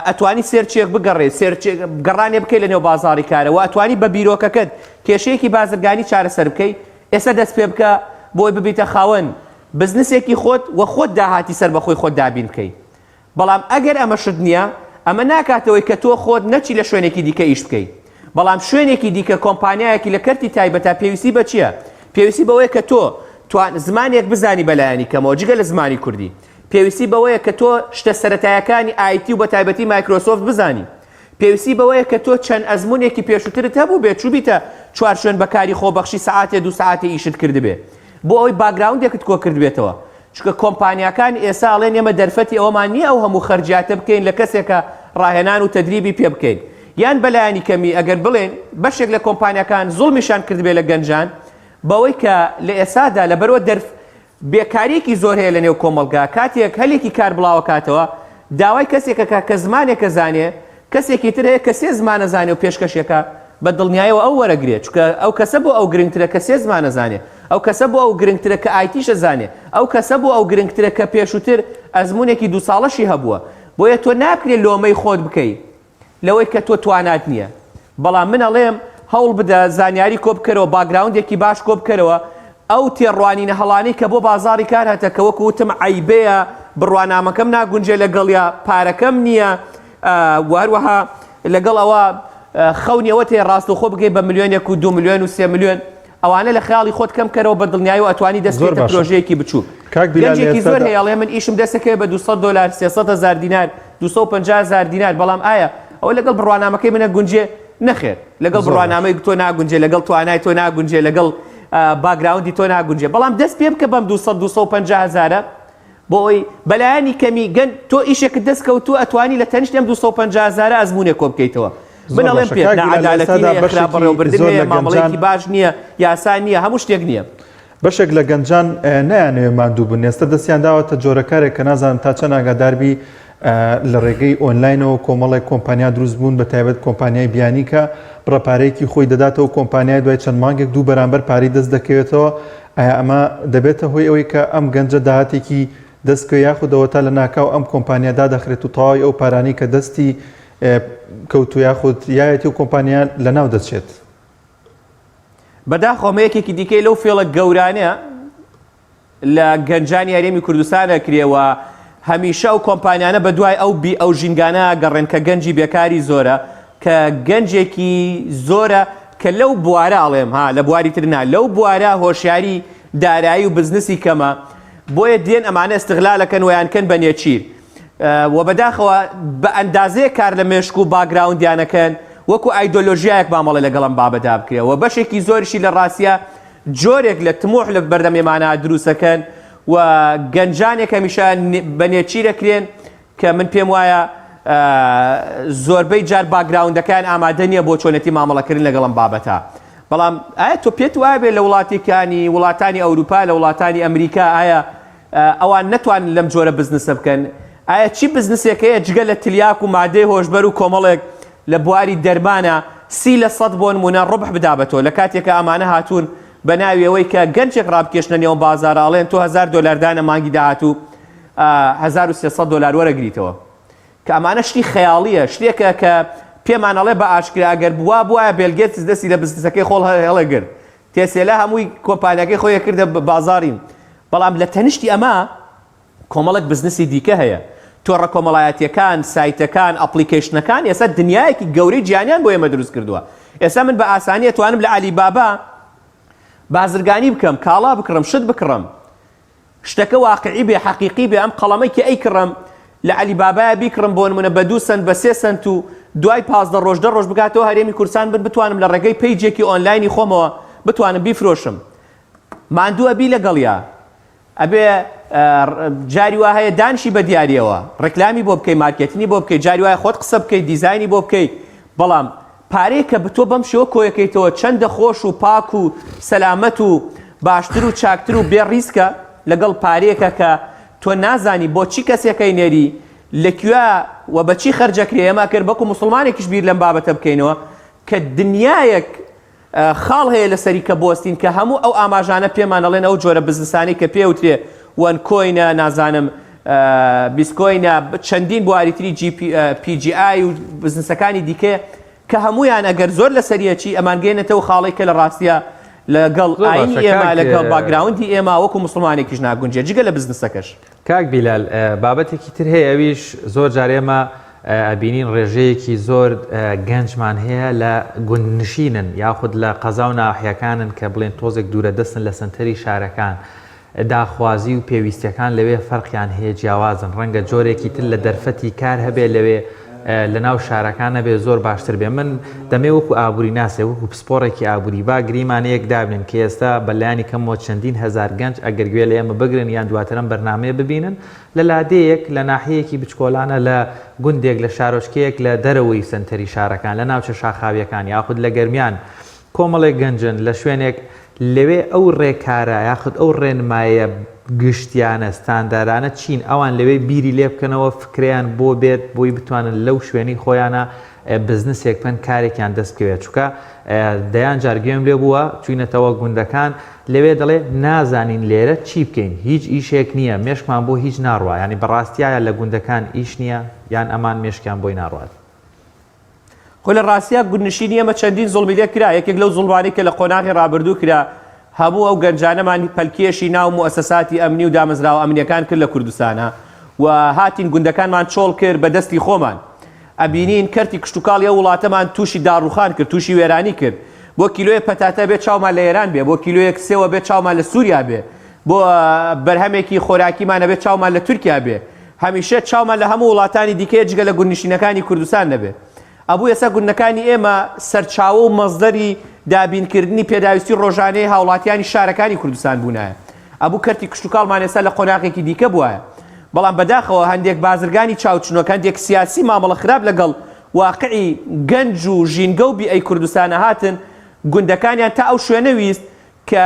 ئەتوانی search ێک بگەڕێ، search ێک گەڕانێ بکەی لە نێو بازاڕی کارە و ئەتوانی بە بیرۆکەکەت کێشەیەکی بازرگانی چارەسەر بکەی، ئێستا دەست پێ بکە بۆی ببیتە خاوەن بزنسێکی خۆت و خۆت داهاتی سەربەخۆی خۆت دابین بکەی. بەڵام ئەگەر ئەمەشت نییە، ئەمە ناکاتەوەی کە تۆ خۆت نەچی لە شوێنێکی دیکە ئیش بکەی. بەڵام شوێنێکی دیکە کۆمپانیایەکی لە کەرتی تایبەتا پێویستی بە چییە؟ پێویستی بەوەیە کە تۆ توان زمانێک بزانی بەلایەنی کەمەوە جگە لە زمانی کوردی. پێویستی بەوەیە کە تۆ شتە سەرەتایەکانی ئایتی و بەتایبەتی مایکرۆسۆفت بزانی. پێویستی بەوەیە کە تۆ چەند ئەزموونێکی پێشووترت هەبووبێ چووبیتە چوار شوێن بە کاری خۆبەخشی سەعاتێ دوو سەعاتێ ئیشت کردبێ بۆ ئەوەی background ێکت کۆ کردبێتەوە. چونکە کۆمپانیاکان ئێستا ئەڵێن ئێمە دەرفەتی ئەوەمان نییە ئەو هەموو خەرجیاتە بکەین لە کەسێکە ڕاهێنان و تەدریبی پێ بکەین یان بەلایەنی کەمی ئەگەر بڵێن بەشێک لە کۆمپانیاکان زوڵمیشان کردبێ لە گەنجان بەوەی کە لە ئێسادا لەبەرەوە دەرف بێکاریەکی زۆر هەیە لە نێو کۆمەڵگا کاتێک هەلێکی کار بڵاوەکاتەوە داوای کەسێکەکە کە زمانێکە زانێ کەسێکی تر هەیە کە سێ زمان ئەزانێ و پێشکەشێکە، بە دڵنیایەوە ئەو وەرەگرێ، چونکە ئەو کەسە بۆ ئەو گرنگترە کە سێ زمان ئەزانێ، ئەو کەسە بۆ ئەو گرنگترە کە IT یش ئەزانێ، ئەو کەسە بۆ ئەو گرنگترە کە پێشووتر ئەزموونێکی دوو ساڵەشی هەبووە. بۆیە تۆ ناکرێ لۆمەی خۆت بکەی لەوەی کە تۆ توانات نییە. بەڵام من ئەڵێم هەوڵ بدە زانیاری کۆ بکەرەوە، background ێکی باش کۆ بکەرەوە، ئەو تێڕوانینە هەڵانەی کە بۆ بازاڕی کار هەتە کە وەکو وتم عەیبەیە، بڕوانامەکەم ناگونجێ لەگەڵیا، پارەکەم نییە، و هەروەها لەگەڵ ئەوە خەونی ئەوەت هەیە ڕاستەوخۆ بگەی بە ملیۆنێک و دو ملیۆن و سێ ملیۆن ئەوانە لە خەیاڵی خۆت کەم کەرەوە بە دڵنیایی و ئەتوانی دەست زۆر بکەیتە باشە پرۆژەیەکی بچووک کاک بیلال لە گەنجێکی زۆر ئێستادا هەیە ئەڵێ من ئیشم دەستەکەوێت بە 200 دۆلار 300 هەزار دینار 250 هەزار دینار بەڵام ئایا ئەوە لەگەڵ بڕوانامەکەی منە گونجێ نەخێر لەگەڵ زۆر باشە بڕوانامەی تۆ ناگونجێ لەگەڵ توانای تۆ ناگونجێ لەگەڵ background ی تۆ ناگونجێ بەڵام دەست پێ بکە بەم 200 250 هەزارە بۆ ئەوەی بەلایەنی کەمی گەن تۆ ئیشێکت دەست کەوتووە ئەتوانی لە تەنیشت ئەم 250 هەزارە ئەزموونێک کۆ بکەیتەوە من زۆر ئەڵێم باشە پێت کاک بیلال لە ناعەدالەتی ئێستادا هەیە خراپ بەشێکی بەڕێوەبردن زۆر هەیە لە گەنجان مامەڵەیەکی باش نییە یاسا نییە هەموو شتێک نییە. بەشێک لە گەنجان نایانەوێ ماندوو بن ئێستا دەستیان داوەتە جۆرە کارێک کە نازانم تا چەند ئاگاداربی لە ڕێگەی ئۆنلاینەوە کۆمەڵێک کۆمپانیا دروست بوون بە تایبەت کۆمپانیای بیانی کە بڕە پارەیەکی خۆی دەداتەوە کۆمپانیای دوای چەند مانگێک دوو بەرامبەر پارەی دەست دەکەوێتەوە ئایا ئەمە دەبێتە هۆی ئەوەی کە ئەم گەنجە داهاتێکی دەست بکەوێت یاخود ئەوەتا لە ناکاو ئەم کۆمپانیا دادەخرێت و تەواوی ئەو پارانەی کە دەستی کەوتو یاخود یایەتی و کۆمپانیا لەناو دەچێت؟ بەداخەوە ئەمە یەکێکی دیکەی لەو فێڵە گەورانەیە لە گەنجانی هەرێمی کوردستان ئەکرێ و هەمیشە ئەو کۆمپانیانە بە دوای ئەو بی ئەو ژینگانە گەڕێن کە گەنجی بێکاری زۆرە کە گەنجێکی زۆرە کە لەو بوارە ئەڵێم ها لە بواری تر نا لەو بوارە هۆشیاری دارایی و بزنسی کەمە بۆیە دێن ئەمانە استغلالەکەن ویانکەن بە نێچیر و بەداخەوە بە ئەندازەیەک کار لە مێشک و background یانەکەن وەکو ئایدۆلۆژیایەک مامەڵە لەگەڵ ئەم بابەتە بکرێ و بەشێکی زۆریشی لە ڕاستیە جۆرێک لە تموح لە بەردەم ئێمانە دروستەکەن و گەنجانێک هەمیشە بە نێچیرەکرێن کە من پێم وایە زۆربەی جار background ەکەیان ئامادە نییە بۆ چۆنێتی مامەڵەکردن لەگەڵ ئەم بابەتە. بەڵام ئایا تۆ پێت وابێ لە وڵاتێکانی وڵاتانی ئەوروپا لە وڵاتانی ئەمریکا ئایا ئەوان نەتوانن لەم جۆرە بزنسە بکەن؟ ئایا چی بزنسێک هەیە جگە لە تلیاک و مادەی هۆشبەر و کۆمەڵێک لە بواری دەرمانە 30% بۆ نمونە ڕبح بدا بە تۆ لە کاتێکا ئەمانە هاتوون بە ناوی ئەوەی کە گەنجێک ڕابکێشنە نێو بازاڕە ئەڵێن تۆ 1000 دۆلار دانە مانگی داهاتوو 1300 دۆلار وەرەگریتەوە کە ئەمانە شتی خەیاڵیە شتێکە کە پێمان ئەڵێ بە ئاشکرا ئەگەر بوا بوایە بێل گێتس دەستی لە بزنسەکەی خۆڵ هەڵەگرت تێسێلا هەمووی کۆمپانیاکەی خۆی کردە بازاڕی بەڵام لە تەنیشتی ئەمە کۆمەڵێک بزنسی دیکە هەیە تۆڕە کۆمەڵایەتیەکان سایتەکان application ەکان ئێستا دنیایەکی گەورەی جیهانیان بۆ ئێمە دروست کردووە ئێستا من بە ئاسانی ئەتوانم لە عەلی بابا بازرگانی بکەم کاڵا بکڕم شت بکڕم شتەکە واقعی بێ حەقیقی بێ ئەم قەڵەمەی کە ئەیکڕم لە عەلی بابایە بیکڕم بۆ نمونە بە دوو سەنت بە سێ سەنت و دوای 15 ڕۆژ دە ڕۆژ بگاتەوە هەرێمی کوردستان بن بتوانم لە ڕێگەی page ێکی ئۆنلاینی خۆمەوە بتوانم بیفرۆشم ماندوو ئەبی لەگەڵیا ئەبێ جاری وا هەیە دانشی بە دیاریەوە ڕێکلامی بۆ بکەی مارکێتنی بۆ بکەی جاری وایە خۆت قسە بکەی دیزاینی بۆ بکەی بەڵام پارەیەک کە تۆ بەم شێوە کۆیەکەیتەوە چەندە خۆش و پاک و سەلامەت و باشتر و چاکتر و بێ ڕیسکە لەگەڵ پارەیەکە کە تۆ نازانی بۆ چی کەسێکەی نێری لە کوێ و بە چی خەرجەکرێ ئێمە ئەگەر بەکو موسڵمانێکیش بیر لەم بابەتە بکەینەوە کە دنیایەک خاڵ هەیە لەسەری کە بوەستین کە هەموو ئەو ئاماژانە پێمان ئەڵێن ئەو جۆرە بزنسانەی کە پێوترێ OneCoin ە نازانم بیسکۆینە چەندین بواری تری جی پی جی ئای و بزنسەکانی دیکە کە هەمویان ئەگەر زۆر لەسەریەکی ئەمانگەێنێتەوە خاڵی کە لە ڕاستە لەگەڵ ئاینی ئێمە لەگەڵ background ی ئێمە وەکو مسلمانێکیش ناگونجێ جگە لە بزنسەکەش. کاک بیلال بابەتێکی تر هەیە ئەویش زۆر جار ئێمە ئەبینین ڕێژەیەکی زۆر گەنجمان هەیە لە گوندنشینن یاخود لە قەزا و ناحیەکانن کە بڵێن تۆزێک دوورە دەستن لە سەنتەری شارەکان داخوازی و پێویستیەکان لەوێ فەرقیان هەیە جیاوازن ڕەنگە جۆرێکی تر لە دەرفەتی کار هەبێ لەوێ لە ناو شارەکان نەبێ زۆر باشتر بێ من دەمێ وەکو ئابووری ناسێ وەکو پسپۆڕێکی ئابووری با گریمانەیەک دابنێن کە ئێستا بە لایەنی کەمەوە چەندین هەزار گەنج ئەگەر گوێ لە ئێمە بگرن یان دواتر ئەم بەرنامەیە ببینن لە لادێیەک لە ناحیەیەکی بچکۆلانە لە گوندێک لە شارۆچکەیەک لە دەرەوەی سەنتەری شارەکان لە ناوچە شاخاویەکان یاخود لە گەرمیان کۆمەڵێک گەنجن لە شوێنێک لەوێ ئەو ڕێکارە یاخود ئەو ڕێنمایە گشتیانە ستاندارانە چین ئەوان لەوێ بیری لێ بکەنەوە فکرەیان بۆ بێت بۆی بتوانن لەو شوێنەی خۆیانە بزنسێک بکەن کارێکیان دەست بکەوێت چونکە دەیان جار گوێم لێ بووە چوینەتەوە گوندەکان لەوێ دەڵێ نازانین لێرە چی بکەین هیچ ئیشێک نییە مێشکمان بۆ هیچ ناڕوا یانی بەڕاستیایە لە گوندەکان ئیش نییە یان ئەمان مێشکیان بۆی ناڕوات. خۆ لە ڕاستیا گوندنشینی ئێمە چەندین زوڵمی لێ کرا، یەکێک لەو زوڵمانەی کە لە قۆناغی ڕابردوو کرا، هەموو ئەو گەنجانەمان پەلکێشی ناو موئەسەساتی ئەمنی و دامەزراوە ئەمنیەکان کرد لە کوردستانا و هاتین گوندەکانمان چۆڵ کرد بە دەستی خۆمان. ئەبینین کەرتی کشتوکاڵی ئەو وڵاتەمان تووشی داڕوخان کرد، تووشی وێرانی کرد. بۆ کیلۆیەک پەتاتە ئەبێ چاومان لە ئێران بێ، بۆ کیلۆیەک سێو ئەبێ چاومان لە سووریا بێ، بۆ بەرهەمێکی خۆراکیمان ئەبێ چاومان لە تورکیا بێ. هەمیشە چاومان لە هەموو وڵاتانی دیکەیە جگە لە گوندنشینەکانی کوردستان نەبێ. ئەبوو ئێستا گوندەکانی ئێمە سەرچاوە و مەسدەری دابینکردنی پێداویستی ڕۆژانەی هاوڵاتیانی شارەکانی کوردستان بوونایە. ئەبوو کەرتی کشتوکاڵمان ئێستا لە قۆناغێکی دیکە بوایە. بەڵام بەداخەوە هەندێک بازرگانی چاوچنۆک، هەندێک سیاسی مامەڵە خراپ لەگەڵ واقعی گەنج و ژینگە و بیئەی کوردستانە هاتن گوندەکانیان تا ئەو شوێنە ویست کە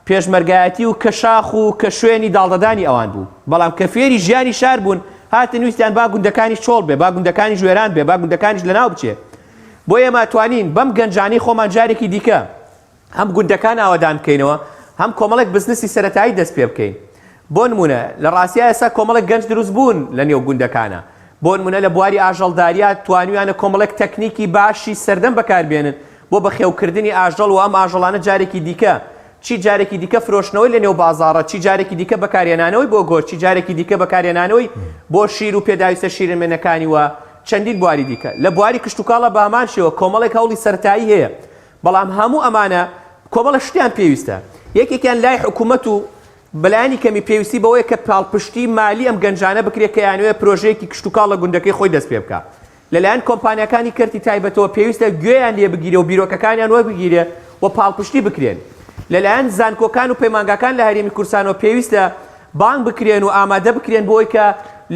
پێشمەرگایەتی و کە شاخ و کە شوێنی داڵدەدانی ئەوان بوو، بەڵام کە فێری ژیانی شار بوون، هاتن ویستیان با گوندەکانیش چۆڵ بێ، با گوندەکانیش وێران بێ، با گوندەکانیش لەناو بچێ. بۆ ئێمە توانین بەم گەنجانەی خۆمان جارێکی دیکە هەم گوندەکان ئاوەدان بکەینەوە، هەم کۆمەڵێک بزنسی سەرەتایی دەست پێ بکەین. بۆ نموونە لە ڕاستیا ئێستا کۆمەڵێک گەنج دروست بوون لە نێو گوندەکانا. بۆ نموونە لە بواری ئاژەڵداریا توانیویانە کۆمەڵێک تەکنیکی باشی سەردەم بەکاربێنن بۆ بەخێوکردنی ئاژەڵ و ئەم ئاژەڵانە جارێکی دیکە چی جارێکی دیکە فرۆشتنەوەی لە نێو بازاڕە، چی جارێکی دیکە بەکارهێنانەوەی بۆ گۆشت، چی جارێکی دیکە بەکارهێنانەوەی بۆ شیر و پێداویستە شیرینمەنەکانی و چەندین بواری دیکە. لە بواری کشتوکاڵە بە هەمان شێوە کۆمەڵێک هەوڵی سەرەتایی هەیە، بەڵام هەموو ئەمانە کۆمەڵە شتیان پێویستە، یەکێکیان لای حکوومەت و بەلایەنی کەمی پێویستی بەوەیە کە پاڵپشتی مالی ئەم گەنجانە بکرێت کە یانەوێ پرۆژەیەکی کشتوکاڵ لە گوندەکەی خۆی دەست پێ بکا. لەلایەن کۆمپانیاکانی کەرتی تایبەتەوە پێویستە گوێیان لێ بگیرێ و بیرۆکەکانیان وەربگیرێ و پاڵپشتی بکرێن. لەلایەن زانکۆکان و پەیمانگاکان لە هەرێمی کوردستانەوە پێویستە بانگ بکرێن و ئامادە بکرێن بۆی کە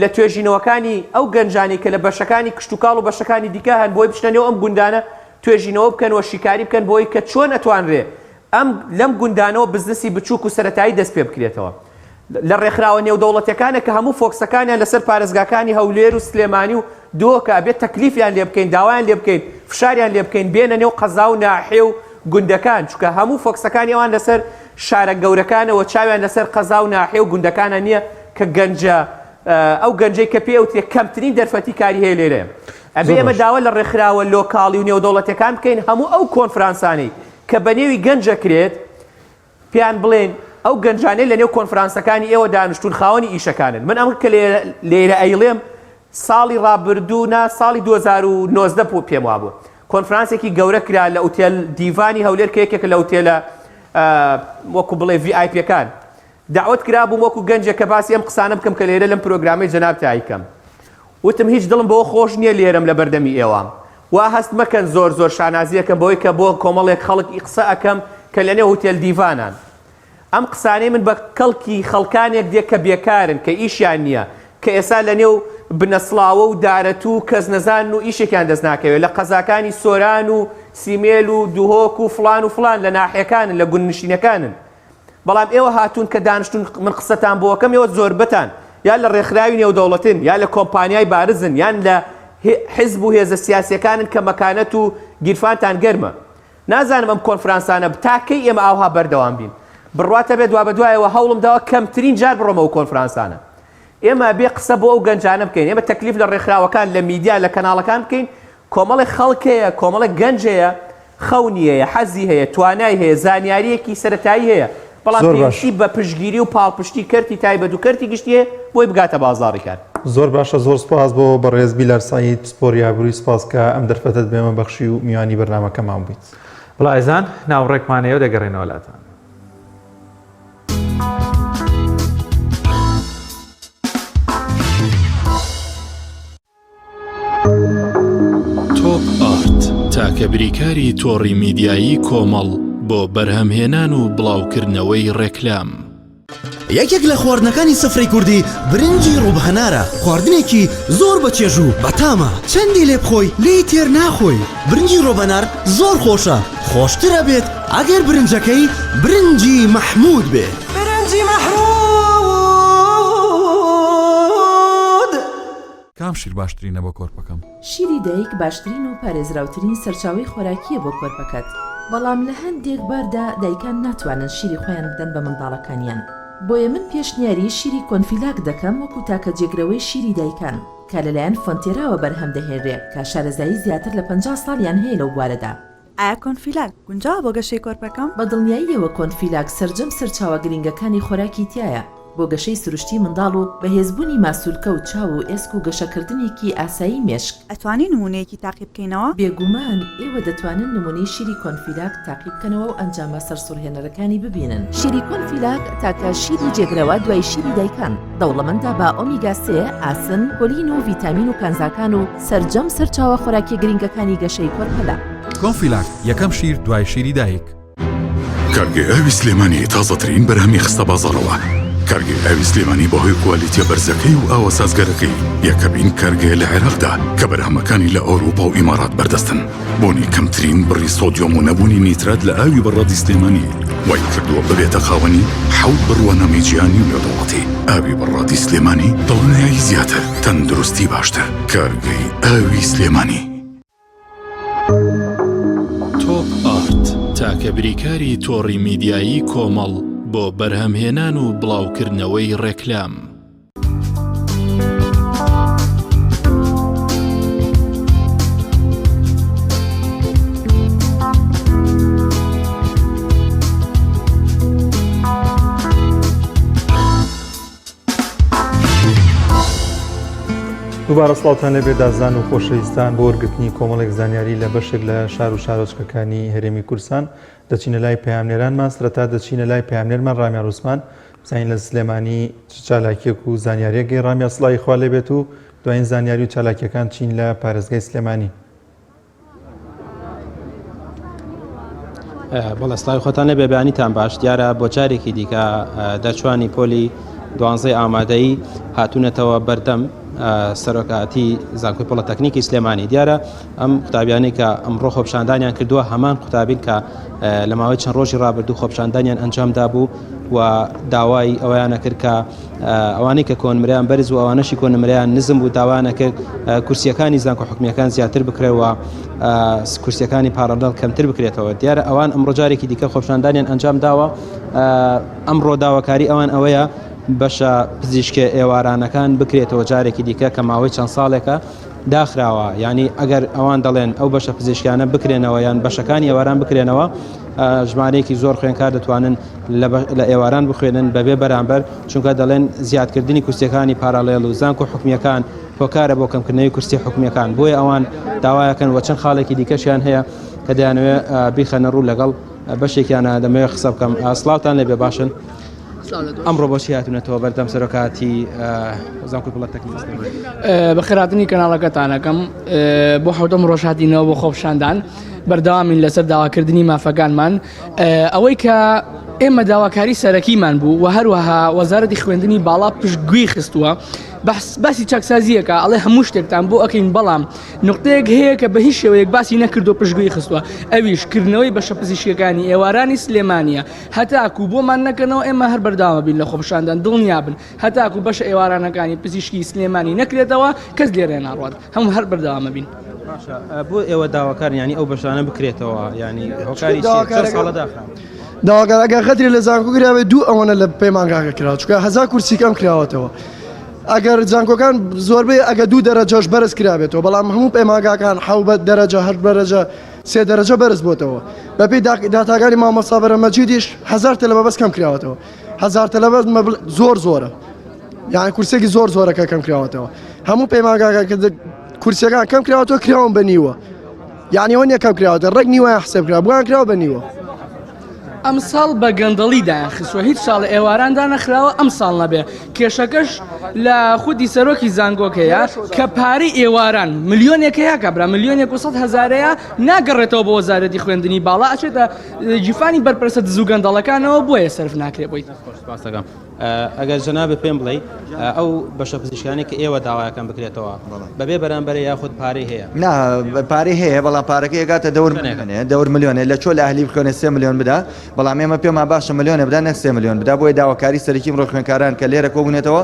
لە توێژینەوەکانی ئەو گەنجانەی کە لە بەشەکانی کشتوکاڵ و بەشەکانی دیکە هەن بۆی بچنە نێو ئەم گوندانە توێژینەوە بکەن و شیکاری بکەن بۆی کە چۆن ئەتوانرێ ئەم لەم گوندانەوە بزنسی بچووک و سەرەتایی دەست پێ بکرێتەوە لە ڕێکخراوە نێودەوڵەتیەکانە کە هەموو فۆکسەکانیان لەسەر پارێزگاکانی هەولێر و سلێمانی و دهۆکە ئەبێت تەکلیفیان لێ بکەین داوایان لێ بکەین فشاریان لێ بکەین بێنە نێو قەزا و ناحیە و گوندەکان چونکە هەموو فۆکسەکانی ئەوان لەسەر شارە گەورەکانەوە چاویان لەسەر قەزا و ناحیە و گوندەکانە نییە کە گەنجە ئەو گەنجەی کە پێ ئەوترێ کەمترین دەرفەتی کاری هەیە لێرەیە ئەبێ ئێمە داوا لە ڕێکخراوە لۆکاڵی و نێودەوڵەتیەکان بکەین هەموو ئەو کۆنفرانسانەی کە بەنێوی گەنجە کرێت پێیان بڵێن ئەو گەنجانەی لەنێو کۆنفرانسەکانی ئێوە دانیشتوون خاوەنی ئیشەکانن. من ئەمە کە لێرە ئەیڵێم ساڵی ڕابردوو نا ساڵی 2019 بوو پێم وابوو کۆنفرانسێکی گەورە کرا لە ئوتێل دیڤانی هەولێر کە یەکێکە لە ئوتێلە وەکو بڵێ VIP ەکان دەعوەت کرابووم وەکو گەنجێک کە باسی ئەم قسانە بکەم کە لێرە لەم پرۆگرامەی جەنابتا ئەیکەم وتم هیچ دڵم بەوە خۆش نییە لێرەم لە بەردەمی ئێوام وا هەست مەکەن زۆر زۆر شانازی ئەکەم بەوەی کە بۆ کۆمەڵێک خەڵک ئی قسە ئەکەم کە لەنێو هوتێل دیڤانان. ئەم قسانەی من بە کەڵکی خەڵکانێک دێ کە بێکارن، کە ئیشیان نییە، کە ئێستا لەنێو بنەسڵاوە و دارەتوو و کەسنەزانن و ئیشێکیان دەست ناکەوێ، لە قەزاکانی سۆران و سیمێل و دهۆک و فڵان و فڵان، لە ناحیەکانن، لە گوندنشینەکانن. بەڵام ئێوە هاتوون کە دانشتوون من قسەتان بۆ ئەکەم ئێوە زۆربەتان یا لە ڕێکخراوی نێودەوڵەتن یا لە کۆمپانیای بارزن یان لە حزب و هێزە سیاسیەکانن کە مەکانەت و گیرفانتان گەرمە نازانم ئەم کۆنفرانسانە تا کەی ئێمە ئاوها بەردەوام بین بڕواتە بێت دوابەدوایەوە هەوڵم داوە کەمترین جار بڕۆمە ئەو کۆنفرانسانە ئێمە بێ قسە بۆ ئەو گەنجانە بکەین ئێمە تەکلیف لە ڕێکخراوەکان لە میدیا لە کەناڵەکان بکەین کۆمەڵێک خەڵک هەیە، کۆمەڵێک گەنج هەیە، خەونی هەیە، حەزی هەیە، توانای هەیە، زانیارییەکی سەرەتایی هەیە، بەڵام زۆر باش. پێویستی بە پشتگیری و پاڵپشتی کەرتی تایبەت و کەرتی گشتی هەیە بۆی بگاتە بازاڕی کار. زۆر باشە زۆر سوپاس بۆ بەڕێز بیلار سەعید پسپۆری ئابووری سوپاس کە ئەم دەرفەتەت بە ئێمە بەخشی و میوانی بەرنامەکەمان بوویت. بەڵێ ئازیزان ناوڕێکمان هەیە و دەگەڕێینەوە لاتان. تۆپ ئارت تاکە بریکاری تۆڕی میدیایی کۆمەڵ بۆ بەرهەمهێنان و بڵاوکردنەوەی ڕێکلام. یەکێک لە خواردنەکانی سفرەی کوردی برنجی ڕووبهەنارە، خواردنێکی زۆر بە چێژ و بەتامە، چەندی لێ بخۆی لێی تێر ناخۆی، برنجی ڕۆبەنار زۆر خۆشە، خۆشتر ئەبێت ئەگەر برنجەکەی برنجی مەحموود بێت. برنجی مەحموود. کام شیر باشترینە بۆ کۆرپەکەم؟ شیری دایک باشترین و پارێزراوترین سەرچاوەی خۆراکییە بۆ کۆرپەکەت، بەڵام لە هەندێک باردا دایکان ناتوانن شیری خۆیان بدەن بە منداڵەکانیان، بۆیە من پێشنیاری شیری کۆنفیلاک دەکەم وەکو تاکە جێگرەوەی شیری دایکان کە لەلایەن فۆنتێراوە بەرهەم دەهێنرێ کە شارەزایی زیاتر لە 50 ساڵیان هەیە لەو بوارەدا. ئایا کۆنفیلاک گونجاوە بۆ گەشەی کۆرپەکەم؟ بە دڵنیاییەوە کۆنفیلاک سەرجەم سەرچاوە گرنگەکانی خۆراکی تیایە بۆ گەشەی سروشتی منداڵ و بەهێزبوونی ماسولکە و چاو و ئێسک و گەشەکردنێکی ئاسایی مێشک. ئەتوانی نموونەیەکی تاقی بکەینەوە؟ بێگومان ئێوە دەتوانن نموونەی شیری کۆنفیلاک تاقی بکەنەوە و ئەنجامە سەرسوڕهێنەرەکانی ببینن. شیری کۆنفیلاک تاکە شیری جێگرەوە دوای شیری دایکان، دەوڵەمەندە بە ئۆمیگا سێ، ئاسن، کۆلین و ڤیتامین و کانزاکان و سەرجەم سەرچاوە خۆراکیە گرنگەکانی گەشەی کۆرپەلە. کۆنفیلاک، یەکەم شیر دوای شیری دایک. کارگەی ئاوی سلێمانی تازەترین بەرهەمی خستە بازاڕەوە. کارگەی ئاوی سلێمانی بەهۆی کوالیتیە بەرزەکەی و ئاوە سازگارەکەی یەکەمین کارگەیە لە عێراقدا کە بەرهەمەکانی لە ئەوروپا و ئیمارات بەردەستن. بوونی کەمترین بڕی سۆدیۆم و نەبوونی نیترات لە ئاوی بەڕادی سلێمانی وای کردووە ببێتە خاوەنی حەوت بڕوانامەی جیهانی و نێودەوڵەتی. ئاوی بەڕادی سلێمانی دڵنیایی زیاتر، تەندروستی باشتر. کارگەی ئاوی سلێمانی. تۆپ ئارت تاکە بریکاری تۆڕی میدیایی کۆمەڵ بۆ بەرهەمهێنان و بڵاوکردنەوەی ڕێکلام. دووبارە سڵاوتان لێبێ دازان و خۆشەویستان بۆ وەرگرتنی کۆمەڵێک زانیاری لە بەشێک لە شار و شارۆچکەکانی هەرێمی کوردستان دەچینە لای پەیامنێرانمان سەرەتا دەچینە لای پەیامنێرمان ڕامیار عوسمان بزانین لە سلێمانی چ چالاکیەک و زانیاریەک گەی ڕامیار سڵاوی خوا لێبێت و دوایین زانیاری و چالاکیەکان چین لە پارێزگای سلێمانی. بەڵێ سڵاوی خۆتان لێبێ بەیانیتان باش دیارە بۆ جارێکی دیکە دەرچوانی پۆلی دوانزەی ئامادەیی هاتوونەتەوە بەردەم سەرۆکایەتی زانکۆی پۆڵەتەکنیکی سلێمانی. دیارە ئەم قوتابیانەی کە ئەمڕۆ خۆپیشاندانیان کردووە هەمان قوتابین کە لە ماوەی چەند ڕۆژی ڕابردوو خۆپیشاندانیان ئەنجام دابوو و داوای ئەوەیانە کرد کە ئەوانەی کە کۆنمرەیان بەرز و ئەوانەشی کۆنمرەیان نزم بوو داوایانە کرد کورسیەکانی زانکۆ حکومیەکان زیاتر بکرێەوە کورسیەکانی پاڕەڵێڵ کەمتر بکرێتەوە. دیارە ئەوان ئەمڕۆ جارێکی دیکە خۆپیشاندانیان ئەنجام داوە. ئەمڕۆ داواکاری ئەوان ئەوەیە بەشە پزیشکە ئێوارانەکان بکرێتەوە جارێکی دیکە کە ماوەی چەند ساڵێکە داخراوە، یانی ئەگەر ئەوان دەڵێن ئەو بەشە پزیشکیانە بکرێنەوە یان بەشەکانی ئێواران بکرێنەوە ژمارەیەکی زۆر خوێنکار دەتوانن لە ئێواران بخوێنن بەبێ بەرامبەر، چونکە دەڵێن زیادکردنی کورسیەکانی پاراڵێڵ و زانکۆ حکومیەکان هۆکارە بۆ کەمکردنەوەی کورسی حکومیەکان، بۆیە ئەوان داوایەکەن و چەند خاڵێکی دیکەشیان هەیە کە دەیانەوێت بیخەنە ڕوو لەگەڵ بەشێکیانە دەمەوێت قسە بکەم. سڵاوتان لێبێ باشن؟ ئەمڕۆ بۆچی هاتوونەتەوە بەردەم سەرۆکاتی زانکۆی پۆڵەتەکنیکی سلێمانی؟ بەخێرهاتنی کەناڵەکەتانەکەم بۆ حەوتەم ڕۆژ هاتینەوە بۆ خۆپیشاندان بەردەوامین لەسەر داواکردنی مافەکانمان ئەوەی کە ئێمە داواکاری سەرەکیمان بوو و هەروەها وەزارەتی خوێندنی باڵا پشتگوێی خستووە باسی چاکسازیەکە ئەڵێ هەموو شتێکتان بۆ ئەکەین بەڵام نقطەیەک هەیە کە بە هیچ شێوەیەک باسی نەکردو پشتگوێی خستووە ئەویش کردنەوەی بەشە پزیشکیەکانی ئێوارانی سلێمانیە هەتاکو بۆمان نەکەنەوە ئێمە هەر بەردەوام ئەبین لە خۆپیشاندان دڵنیابن هەتاکو بەشە ئێوارانەکانی پزیشکی سلێمانی نەکرێتەوە کەس لێرە ناڕوات هەموو هەر بەردەوام ئەبین. باشە بۆ ئێوە داواکارن یانی ئەو بەشانە بکرێتەوە یانی هۆکاری چیە چەند ساڵە داخراون؟ داواکار ئەگەر غەدرێ لە زانکۆ کرابێت دوو ئەوەنە لە پەیمانگاکە کراوە چونکە هەزا کورسی کەم کراوەتەوە ئەگەر زانکۆکان زۆربەی ئەگە دوو دەرەجەش بەرز کرابێتەوە بەڵام هەموو پەیمانگاکان حەوت دەرەجە هەشت دەرەجە سێ دەرەجە بەرز بۆتەوە بەپێی داتاکانی مامۆستا بەرە مەجیدیش هەزار تەلەبە بەس کەم کراوەتەوە هەزار تەلەبە زۆر زۆرە یان کورسێکی زۆر زۆرەکە کەم کراوەتەوە هەموو پەیمانگاکان کە کورسەکان کەم کراوەتەوە کراون بە نیوە یعنی ئەوە نیە کەم کراوەتە ڕێک نیوەیان حسێب کرا بۆیان کراوە بە نیوە. ئەمساڵ بە گەندەڵی دایان خستوە هیچ ساڵ ئێواران دانەخراوە ئەمساڵ نەبێ کێشەکەش لە خودی سەرۆکی زانگۆکەیە کە پارەی ئێواران ملیۆنێکەیە کابرا ملیۆنێک و سەد هەزارەیە ناگەڕێتەوە بۆ وەزارەتی خوێندنی باڵا ئەچێتە گیرفانی بەرپرسە دز و گەندەڵەکانەوە بۆیە سەرف ناکرێ بۆی. سپاس دەکەم. ئەگەر جەنابت پێم بڵێی ئەو بەشە پزیشکیانەی کە ئێوە داوایەکەن بکرێتەوە بەبێ بەرامبەرە یاخود پارەی هەیە؟ نا پارەی هەیە بەڵام پارەکەی ئەگاتە دەور ملیۆنێ دەور ملیۆنێ لە چۆ لە ئەهلی بخوێنێ سێ ملیۆن بدا بەڵام ئێمە پێمان باشە ملیۆنێ بدا نەک سێ ملیۆن بدا بۆیە داواکاری سەرەکی ئەمڕۆ خوێندکاران کە لێرە کۆبوونەتەوە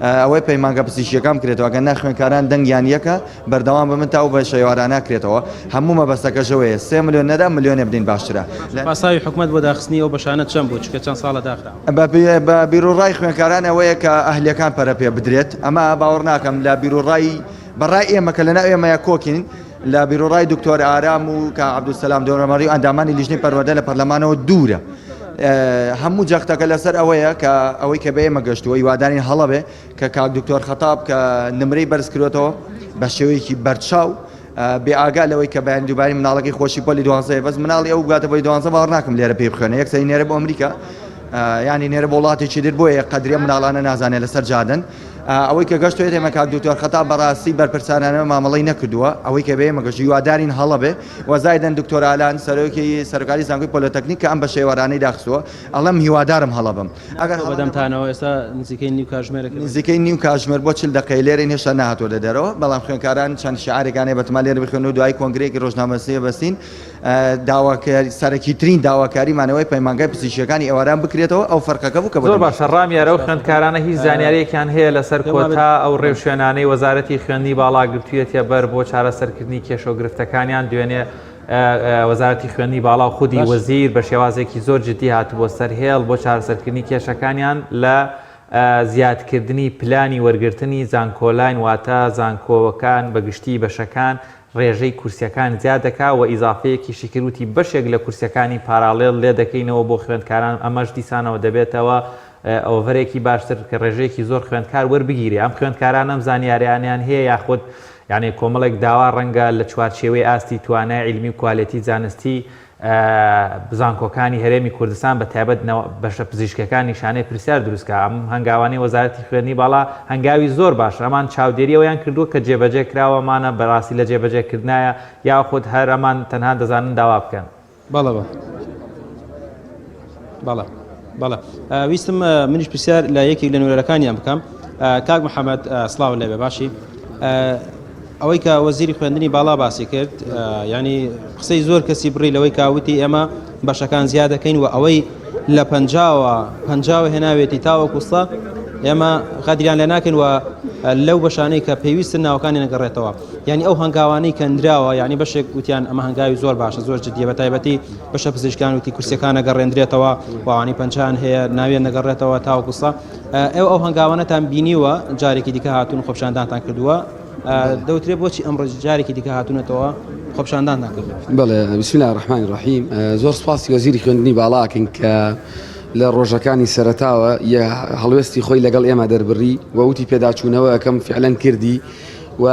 ئەوەی پەیمانگە پزیشکیەکان بکرێتەوە ئەگەر نا خوێندکاران دەنگیان یەکە بەردەوام بە من تا ئەو بەشە ئێوارانە کرێتەوە هەموو مەبەستەکەش ئەوەیە سێ ملیۆن نەدا ملیۆنێ بدەین باشترە. پاساوی حکومەت بۆ داخستنی ئەو بەشانە چەند بوو چونکە چەند ساڵە داخراون؟ بە بیروڕای خوێندکاران ئەوەیە کە ئەهلیەکان پەرە پێ بدرێت، ئەمە باوەڕ ناکەم لە بیروڕای بە ڕای ئێمە کە لەناو ئێمەیا کۆکین لە بیروڕای دکتۆر ئارام و کاک عەبدولسەلام دۆرەمەڕی و ئەندامانی لیژنەی پەروەردە لە پەرلەمانەوە دوورە. هەموو جەختەکە لەسەر ئەوەیە کە ئەوەی کە بە ئێمە گەشتووە هیوادارین هەڵە بێ کە کاک دکتۆر خەتاب کە نمرەی بەرز کرۆتەوە بە شێوەیەکی بەرچاو بێ ئاگا لەوەی کە بەیانی دووباری مناڵەکەی خۆشی پۆلی دوانزەیە بەس مناڵی ئەو بگاتە پۆلی دوانزە باوەڕ ناکەم لێرە پێی بخوێنێ یەکسەری نێرە بۆ ئەمریکا ینی نێرە بۆ وڵاتێکی تر بۆیە قەدری ئەم مناڵانە نازانێت لەسەر جادەن ئەوەی کە گەشتێت ئێمە کاک دکتۆر خەتا بەڕاستی بەرپرسانانە مامەڵەی نەکردووە ئەوەی کە بە ئێمە گەشت هیوادارین هەڵە بێ وەزایدەن دکتۆر ئالان سەرۆکی سەرۆکاری زانکۆی پۆلۆتەکنیک کە ئەم بە شێوارانەی داخستووە ئەڵێم هیوادارم هەڵە بم ئەگەر هەڵە بەدەمتانەوە ئێستا نزیکەی نیو کاژمێرێک نزیکەی نیو کاژمێر بۆ 40 دەقەی لێرەین هێشتا نەهاتووەتە دەرەوە بەڵام خوێندکاران چەند شعارێکیان هەیە بەتەما لێرە بخوێنن و دوایی کۆنگرەیەکی ڕۆژنامەنووسی بەستین داواکاری سەرەکیترین داواکاریمان ئەوەیە پەیمانگای پزیشکییەکانی ئێواران بکرێتەوە ئەو فەرقەکە بوو کە زۆر باشە ڕامیار ئەو خوێندکارانە هیچ زانیاریەکیان هەیە لەسەر کۆتا ئەو ڕێوشوێنانەی وەزارەتی خوێندنی باڵا گرتوویەتیە بەر بۆ چارەسەرکردنی کێشە و گرفتەکانیان دوێنێ وەزارەتی خوێندنی باڵا و خودی وەزیر بە شێوازێکی زۆر جدی هاتبووە سەر هێڵ بۆ چارەسەرکردنی کێشەکانیان لە زیادکردنی پلانی وەرگرتنی زانکۆلاین واتە زانکۆکان بە گشتی بەشەکان ڕێژەی کورسیەکان زیاد دەکا و ئیزافەیەکیشی کرد وتی بەشێک لە کورسیەکانی پاراڵێڵ لێ دەکەینەوە بۆ خوێندکاران ئەمەش دیسانەوە دەبێتەوە ئۆڤەرێکی باشتر کە ڕێژەیەکی زۆر خوێندکار وەربگیرێ ئەم خوێندکارانە ئەم زانیاریانەیان هەیە یاخود یانێ کۆمەڵێک داوا ڕەنگە لە چوارچێوەی ئاستی توانای عیلمی و کوالێتی زانستی زانکۆکانی هەرێمی کوردستان بە تایبەت بەشە پزیشکەکان نیشانەی پرسیار دروست کا ئەم هەنگاوانەی وەزارەتی خوێندنی باڵا هەنگاوی زۆر باشە ئەمان چاودێری ئەویان کردووە کە جێبەجێ کراوە ئەمانە بەڕاستی لە جێبەجێکردنایە یاخود هەر ئەمان تەنها دەزانن داوا بکەن. بەڵێ بەڵێ. بەڵێ. بەڵێ ویستم منیش پرسیار لە یەکێک لە نوێنەرەکانیان بکەم کاک محەممەد سڵاو لێبێ باشی ئەوەی کە وەزیری خوێندنی باڵا باسی کرد ینی قسەی زۆر کەسی بڕی لەوەی کاوتی ئێمە بەشەکان زیاد دەکەین و ئەوەی لە پەنجاوە پەنجاوە هێناوێتی تاوەکو سە ئێمە غەدریان لێ ناکەین و لەو بەشانەی کە پێویستن ناوەکانی نەگەڕێتەوە یعنی ئەو هەنگاوانەی کەندراوە یعنی بەشێک وتیان ئەمە هەنگاوی زۆر باشە زۆر جدیە بە تایبەتی بەشە پزیشکان وتی کورسەکان نەگەڕێندرێتەوە وانی پەنجان هەیە ناویان نەگەڕێتەوە تاوەکو سە ئێوە ئەو هەنگاوانەتان بینیوە جارێکی دیکە هاتوون خۆپیشاندانتان کردووە دەوترێ بۆچی ئەمڕۆ جارێکی دیکە هاتوونەتەوە خۆپیشاندانتان کردووە؟ بەڵێ بسم الله الرحمن الرحیم زۆر سپاسی وەزیری خوێندنی باڵا ئەکەین کە لە ڕۆژەکانی سەرەتاوە هەڵوێستی خۆی لەگەڵ ئێمە دەربڕی و وتی پێداچوونەوە ئەکەم فعلەن کردی و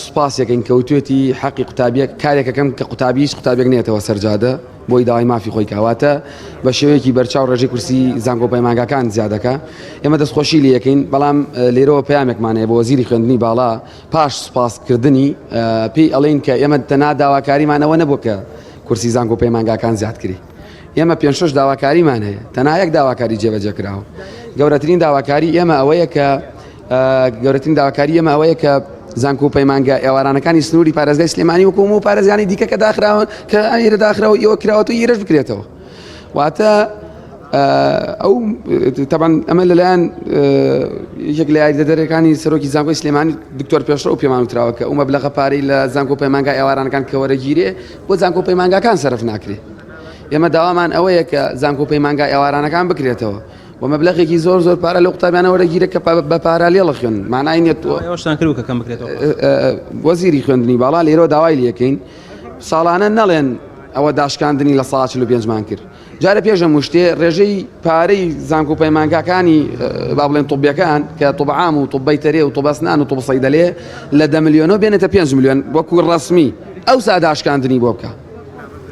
سپاسێکین کەوتێتی حەقی قوتابیەک کارێکەکەم کە قوتابی هیچ قوتابێک نێتەوە سەرجادە بۆی داوای مافی خۆی کا واتە بە شێوەیەکی بەرچاو ڕێژەی کورسی زانکۆ پەیمانگاکان زیادەکە ئێمە دەستخۆشی لێ یەکەین بەڵام لێرەوە پەیامێکمان هەیە بۆ وەزیری خوێندنی باڵا پاش سوپاسکردنی پێی ئەڵێین کە ئێمە تەنها داواکاریمان ئەوە نەبوو کە کورسی زانکۆ پەیمانگاکان زیاد کری ئێمە پێ شەش داواکاریمان هەیە تەنها یەک داواکاری جێبەجێ کراوە گەورەترین داواکاری ئێمە ئەوەیە کە گەورەترین داواکاری ئێمە ئەوەیە کە زانکۆ و پەیمانگا ئێوارانەکانی سنووری پارێزگای سلێمانی وەکو هەموو پارێزگانی دیکە کە داخراون کە ئێرە داخراوە ئێوە کراوەتەوە ئێرەش بکرێتەوە واتە ئەو تەبان ئەمە لەلایەن یەک لە یاریدەدەرەکانی سەرۆکی زانکۆی سلێمانی دکتۆر پێشڕەو پێمان وتراوە کە ئەو مەبلەغە پارەی لە زانکۆ پەیمانگا ئێوارانەکان کە وەرەگیرێ بۆ زانکۆ پەیمانگاکان سەرف ناکرێ ئێمە داوامان ئەوەیە کە زانکۆ پەیمانگا ئێوارانەکان بکرێتەوە و مەبلەغێکی زۆر زۆر پارە لەو قوتابیانە وەرەگیرێت کە بە پارالێڵ خوێن مانای نیە تۆ ئێوەشتان کردووە کە کەم بکرێتەوە وەزیری خوێندنی باڵا لێرەوە داوای لێکەین ساڵانە نەڵێن ئەوە داشکاندنی لە سا 45 مان کرد جارە پێش هەموو شتێ ڕێژەی پارەی زانکۆ پەیمانگاکانی با بڵێن طبیەکان کە طب عام و طب بەیتەرێ و طب ئەسنان و طب صەیدەلێ لە دە ملیۆنەوە بێنێتە 5 ملیۆن وەکو ڕەسمی ئەوسا داشکاندنی بۆ بکە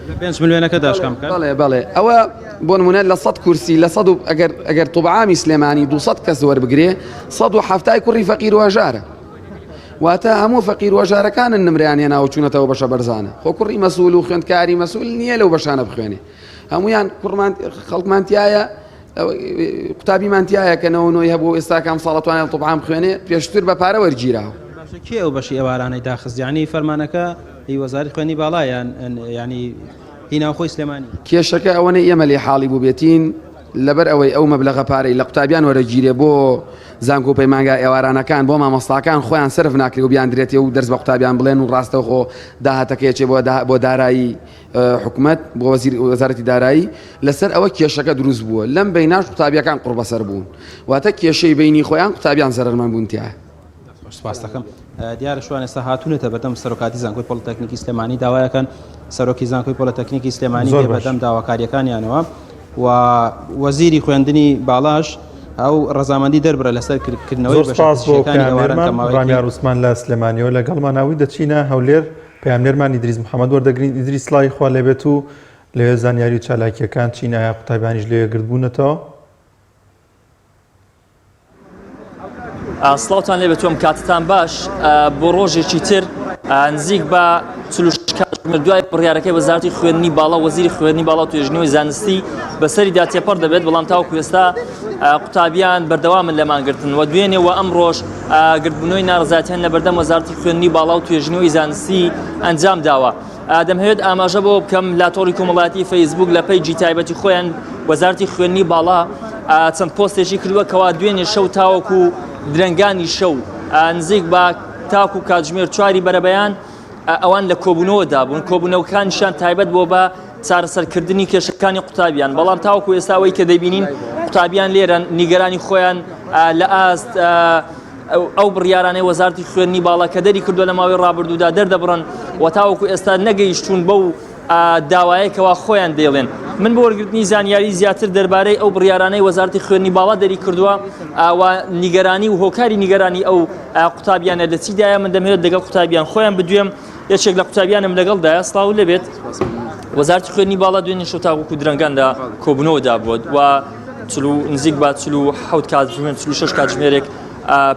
لە پێنج ملیۆنەکە داشکان بکات؟ بەڵێ بەڵێ ئەوە بۆ نمونە لە 100 کورسی لە 100 ئەگەر ئەگەر طب عامی سلێمانی 200 کەس وەربگرێ 170 کوڕی فەقیر و هەژارە واتە هەموو فەقیر و هەژارەکانن نمرەیان هێناوە چوونەتەوە بەشە بەرزانە خۆ کوڕی مەسول و خوێندکاری مەسول نییە لەو بەشانە بخوێنێ هەمویان کوڕمان خەڵکمان تایە قوتابیمان تایە کە نەوە نۆی هەبوو ئێستا کام ساڵە توانێت طب عام بخوێنێ پێشتر بە پارە وەرگیراوە. باشە کێ ئەو بەشی ئێوارانەی داخست یانی فەرمانەکە هی وەزارەتی خوێندنی باڵا یان یانی هی ناوخۆی سلێمانی؟ کێشەکە ئەوەنەی ئێمە لێ حاڵی بووبێتین لەبەر ئەوەی ئەو مەبلەغە پارەی لە قوتابیان وەرەگیرێ بۆ زانکۆ و پەیمانگا ئێوارانەکان بۆ مامۆستاکان خۆیان سەرف ناکرێ و بیاندرێتێ و دەرس بە قوتابیان بڵێن و ڕاستەوخۆ داهاتەکەی ئەچێ بۆ بۆ دارایی حکومەت بۆ وەزیر وەزارەتی دارایی لەسەر ئەوە کێشەکە دروست بووە لەم بەیناش قوتابیەکان قوڕبەسەر بوون واتە کێشەی بەینی خۆیان قوتابیان زەرەرمەند بوون تیایە. سپاس دەکەم دیارە شوان ئێستا هاتوونەتە بەردەم سەرۆکاتی زانکۆی پۆلیتەکنیکی سلێمانی داوایەکەن سەرۆکی زانکۆی پۆلیتەکنیکی سلێمانی بێ بەدەم داواکاریەکانیانەوە و وەزیری خوێندنی باڵاش ئەو ڕەزامەندی دەربرە لەسەر کردنەوەی زۆر سپاس بۆ پەیامنێرمان ڕامیار عوسمان لە سلێمانیەوە لەگەڵمان ئەوی دەچینە هەولێر پەیامنێرمان ئیدریس محەمەد وەردەگرین ئیدریس سڵاوی خوا لێبێت و لەوێ زانیاری و چالاکیەکان چین ئایا قوتابیانیش لەوێ گردبوونەتەوە؟ سڵاوتان لێ بێت ئەم کاتتان باش بۆ ڕۆژێکی تر نزیک بە کاتژمێر دوای بڕیارەکەی وەزارەتی خوێندنی باڵا وەزیری خوێندنی باڵا و توێژینەوەی زانستی بەسەریدا تێپەڕ دەبێت بەڵام تاوەکو ئێستا قوتابیان بەردەوامن لە مانگرتن و دوێنێ و ئەمڕۆژ گردبوونەوەی ناڕەزایەتیان لە بەردەم وەزارەتی خوێندنی باڵا و توێژینەوەی زانستی ئەنجام داوە. دەمهەوێت ئاماژە بەوە بکەم لە تۆڕی کۆمەڵایەتی فەیسبوک لە پەیجی تایبەتی خۆیان وەزارەتی خوێندنی باڵا چەند پۆستێکی کردووە کەوا دوێنێ شەو تاوەکو درەنگانی شەو نزیک بە تاکو کاتژمێر چواری بەرەبەیان ئەوان لە کۆبوونەوەدا بوون کۆبوونەوەکانیشان تایبەت بۆ بە چارەسەرکردنی کێشەکانی قوتابیان بەڵام تاوەکو ئێستا ئەوەی کە دەبینین قوتابیان لێرە نیگەرانی خۆیان لە ئاست ئەو بڕیارانەی وەزارتی خوێندنی باڵا کە دەری کردووە لە ماوەی ڕابردوودا دەردەبڕن و تاوەکو ئێستا نەگەیشتوون بەو داوایە کەوا خۆیان دەیڵێن من بۆ وەرگرتنی زانیاری زیاتر دەربارەی ئەو بڕیارانەی وەزارتی خوێندنی باڵا دەری کردووە و نیگەرانی و هۆکاری نیگەرانی ئەو قوتابیانە لە چیدایە من دەمەوێت لەگەڵ قوتابیان خۆیان بدوێم یەکێک لە قوتابیانم لەگەڵدایە سڵاو لەبێت وەزارتی خوێندنی باڵا دوێنێ شەو تاوەکو درەنگان لە کۆبوونەوەدا بووە و نزیک بە 47 کاتژمێر 46 کاتژمێرێک